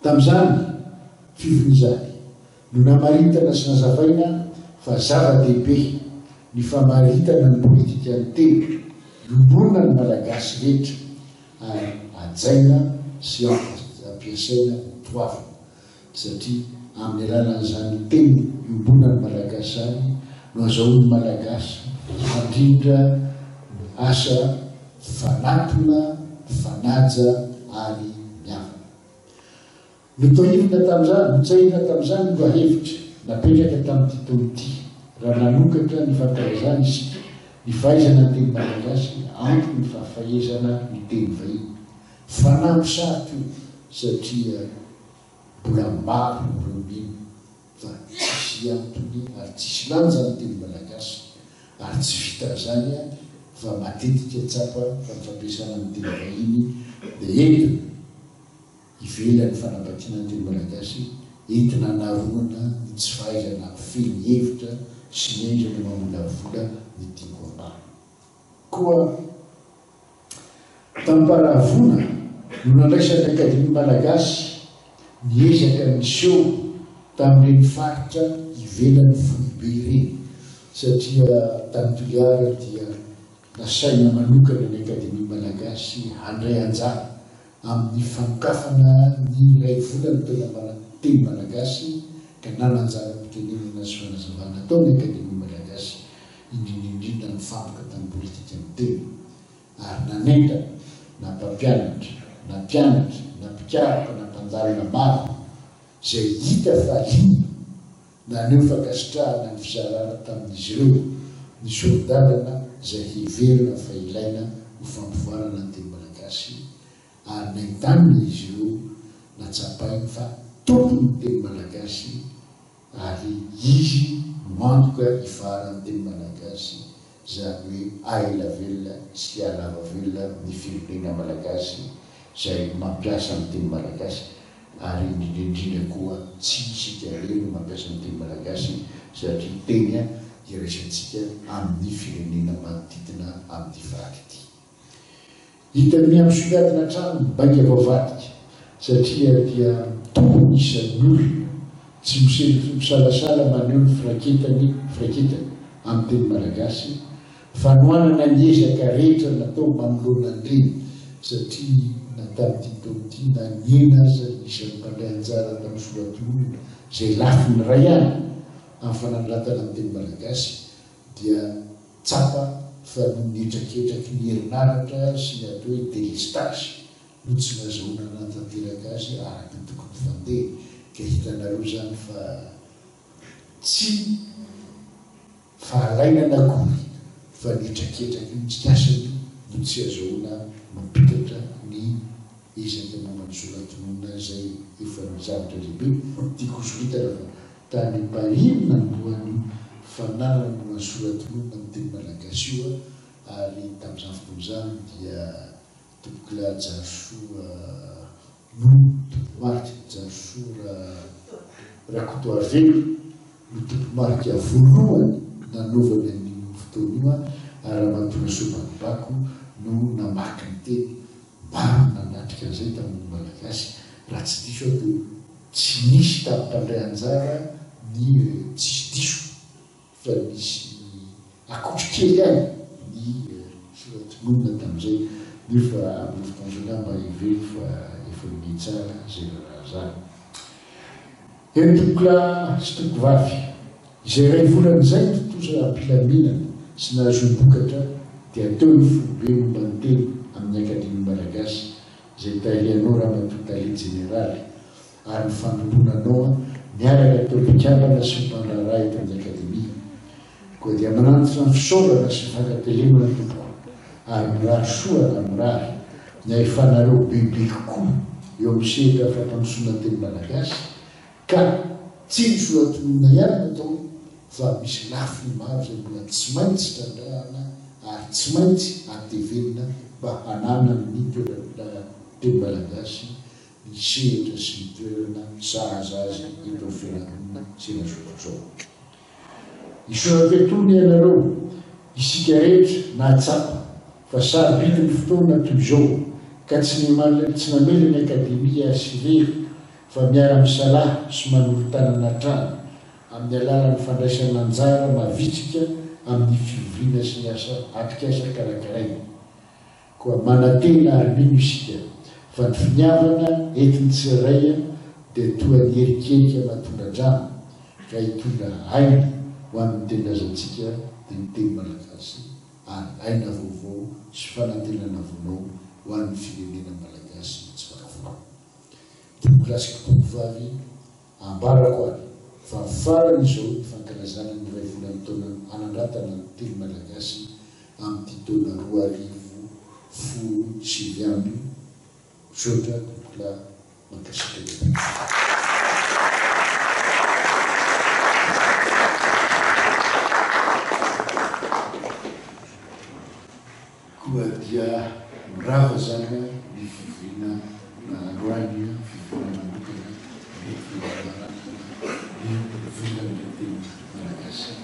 Tamin'izany fivoriana izany no namaritana sy nazavaina fa zava-dehibe ny famaritana ny politikan'ny teny iombonan'ny Malagasy rehetra ary hajaina sy ampiasaina ho toavina satria amin'ny alalan'izany teny iombonan'ny Malagasy izany no azahoan'ny Malagasy mifandrindra ny asa mifanatona, mifanaja ary mihavana. Notohirina tamin'izany, notsahirina tamin'izany ny lohahevitra napetraka tamin'ity taona ity raha nanokatra ny fankalazana isika ny fahaizana ny teny malagasy ampy ny fahafahezana ny teny vahiny. Fanamby sarotra io satria mbola maro ireo mino fa tsisy antony ary tsisy lanja ny teny malagasy ary tsy vitan'izany fa matetika tsapa fa ny fampiasana ny teny vahiny dia entina ivelan'ny fanambadiana ny teny malagasy entina anaroana ny tsy fahaizana mifehy ny hevitra sy ny aizana mamolavola ny tiako ambara. Koa tamim-paharavoana no nandraisan'ny Akademia Malagasy ny ezaka niseho tamin'ireny faritra ivelan'ny foibe ireny, satria tany Toliara dia nasaina manokana ny Akademia Malagasy handray anjara amin'ny fanokafana ny iray volan'ny taona teny malagasy ka nanan-jara-pitenenana sy fanazavana tao ny Akademia Malagasy indrindra indrindra nifantoka tamin'ny politikan'ny teny ary nanentana na mpampianatra na mpianatra na mpikaroka na mpandalina maro izay hita fa liana naneho fankasitrahana ny fizarana tamin'izy ireo ny sori-dalana izay heverina fa ilaina ho fampivoarana ny teny malagasy ary nentanina izy ireo natsapainy fa tompon'ny teny malagasy ary izy no antoka hifaharan'ny teny malagasy, izany hoe haela velona sy hahalava velona ny firenena malagasy izay mampiasa ny teny malagasy ary indrindra indrindra koa tsy isika irery no mampiasa ny teny malagasy satria teny iraisantsika amin'ny firenena manodidina amin'ity faritra ity. Hita miha-misongadina hatrany ny bainga voavadika satria dia mitombo ny isan'ny olona tsy misalasala maneho ny firaiketany firaiketany amin'ny teny malagasy, fanohanana ny ezaka rehetra natao manoloana an'ireny satria na tamin'ity taona ity na nihena aza ny isan'ny mpandray anjara tamin'ny soratononina izay lafiny iray ihany amin'ny fananoratana ny teny malagasy dia tsapa fa noho ny hetraketraky ny herinaratra sy ny atao hoe délestage no tsy nazahoana nanatanteraka azy araka ny tokony fandeha ka hitanareo izany fa tsy fahalainana akory fa ny hetraketraky ny tsikasany no tsy azahoana mampitatra ny ezaka momba ny soratonona izay efa ny zavatra lehibe tiako hosoritana fa Tany Paris no nanombohan'io fananana momba ny sora-tononina amin'ny teny malagasy io ary tamin'izany fotoana izany dia Tompokolahy Jarisoa no tompomarika, Jarisoa Rakotoarivelo no tompomarika voalohany nanaovany an'io fotoana io ary Ramatoa Rasoa Bakobako no namaky ny teny. Maro ny nanatrika an'izay tamin'ny Malagasy raha tsy diso aho dia Tsy nisy tamin'ny mpandray anjara ny tsisy diso fa nisy akotry kely ihany ny soratononina tamin'izay nefa amin'io fotoana izao angamba heveriko fa efa miha-tsara izay raharaha izany. Eny tompokolahy sy tompokovavy, izay iray volana izay ny tontosa am-pilaminana sy nahazoam-bokatra dia teo ny foibe momba ny teny amin'ny Akademia Malagasy izay tarihanao Ramatoa Tale Jeneraly ary ny fandrombonanao miaraka teo mpikambana sy mpandraharaha eto amin'ny Akademia. Koa dia manantitra ny fisaorana sy ny fankatelemana tompoko ary mirary soa na mirary ny ahifanareo bebe kokoa eo amin'ny sehatra fampandrosoana ny teny malagasy Ka tsy ny soratononina ihany no atao fa misy lafiny maro izay mbola tsy maintsy trandrahana ary tsy maintsy atevenina mba hananan'ny toeram-pilaha teny malagasy ny sehatra sy ny toerana sahaza azy eto amin'ny fiarahamonina sy eran'izao tontolo izao. Isaorako etoana ianareo, isika rehetra nahatsapa fa sarobidy ny fotoana toy izao ka tsy tsy namela ny Akademia azy irery fa miara-misalahy sy manolo-tanana hatrany amin'ny alalan'ny fandraisana anjara mavitrika amin'ny fivoriana sy ny asa atrikasa karakaraina. Koa manantena ary mino isika fa ny finiavana entin'ny tsirairay dia toa ny erikerika maha-tondra-drano ka hitondra aina ho an'ny tenindrazantsika dia ny teny malagasy ary aina vaovao sy fanantenana vaonao ho an'ny firenena malagasy tsy vaky volo. Tompokolahy sy tompokovavy, Ambarako ary fa farany izao ny fankalazana ny iray volan'ny taona hanandratana ny teny malagasy amin'ity taona 2019. Misaotra tompokolahy, mankasitraka tompoko. Koa dia mirava izany ny fivoriana androany, fivoriana manokana nentina namaranana ny volan'ny teny malagasy eto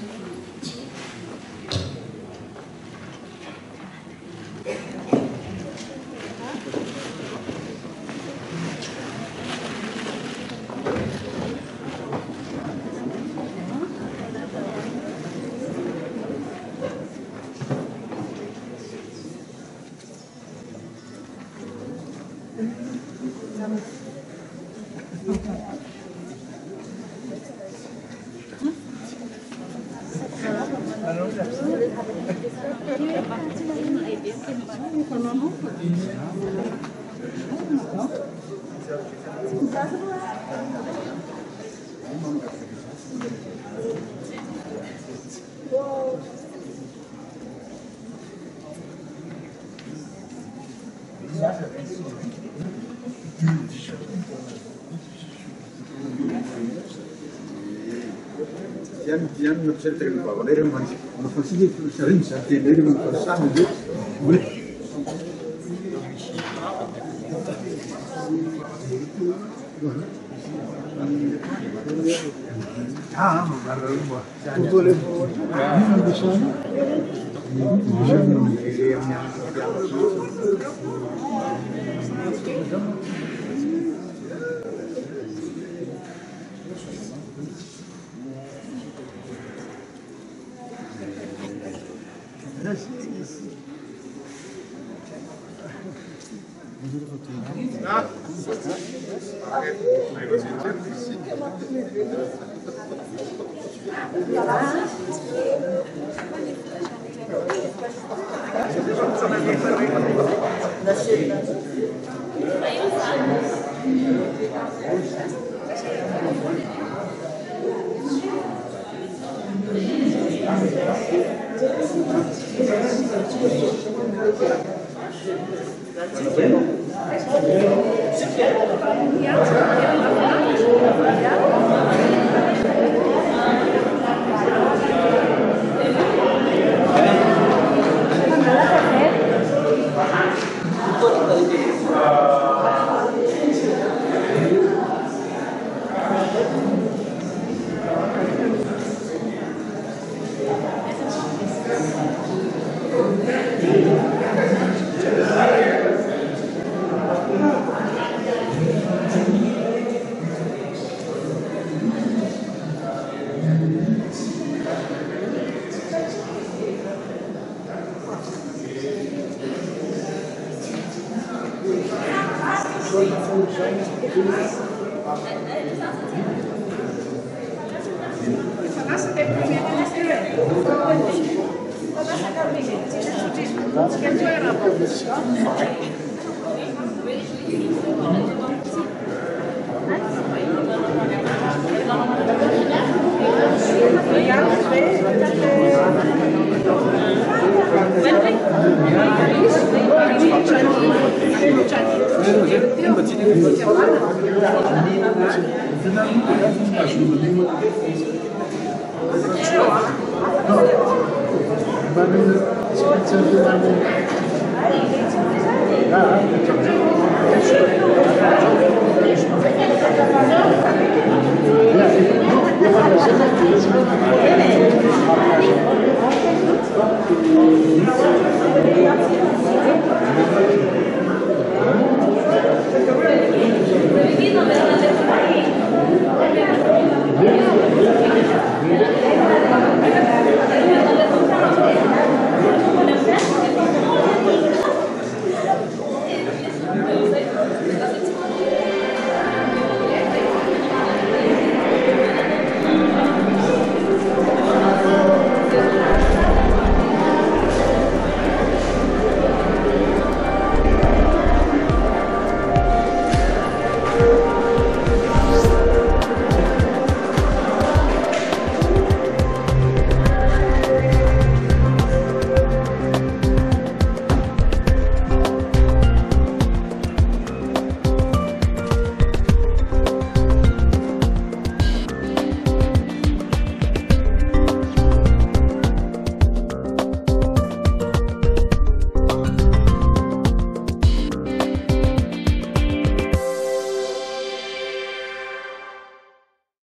amintsika.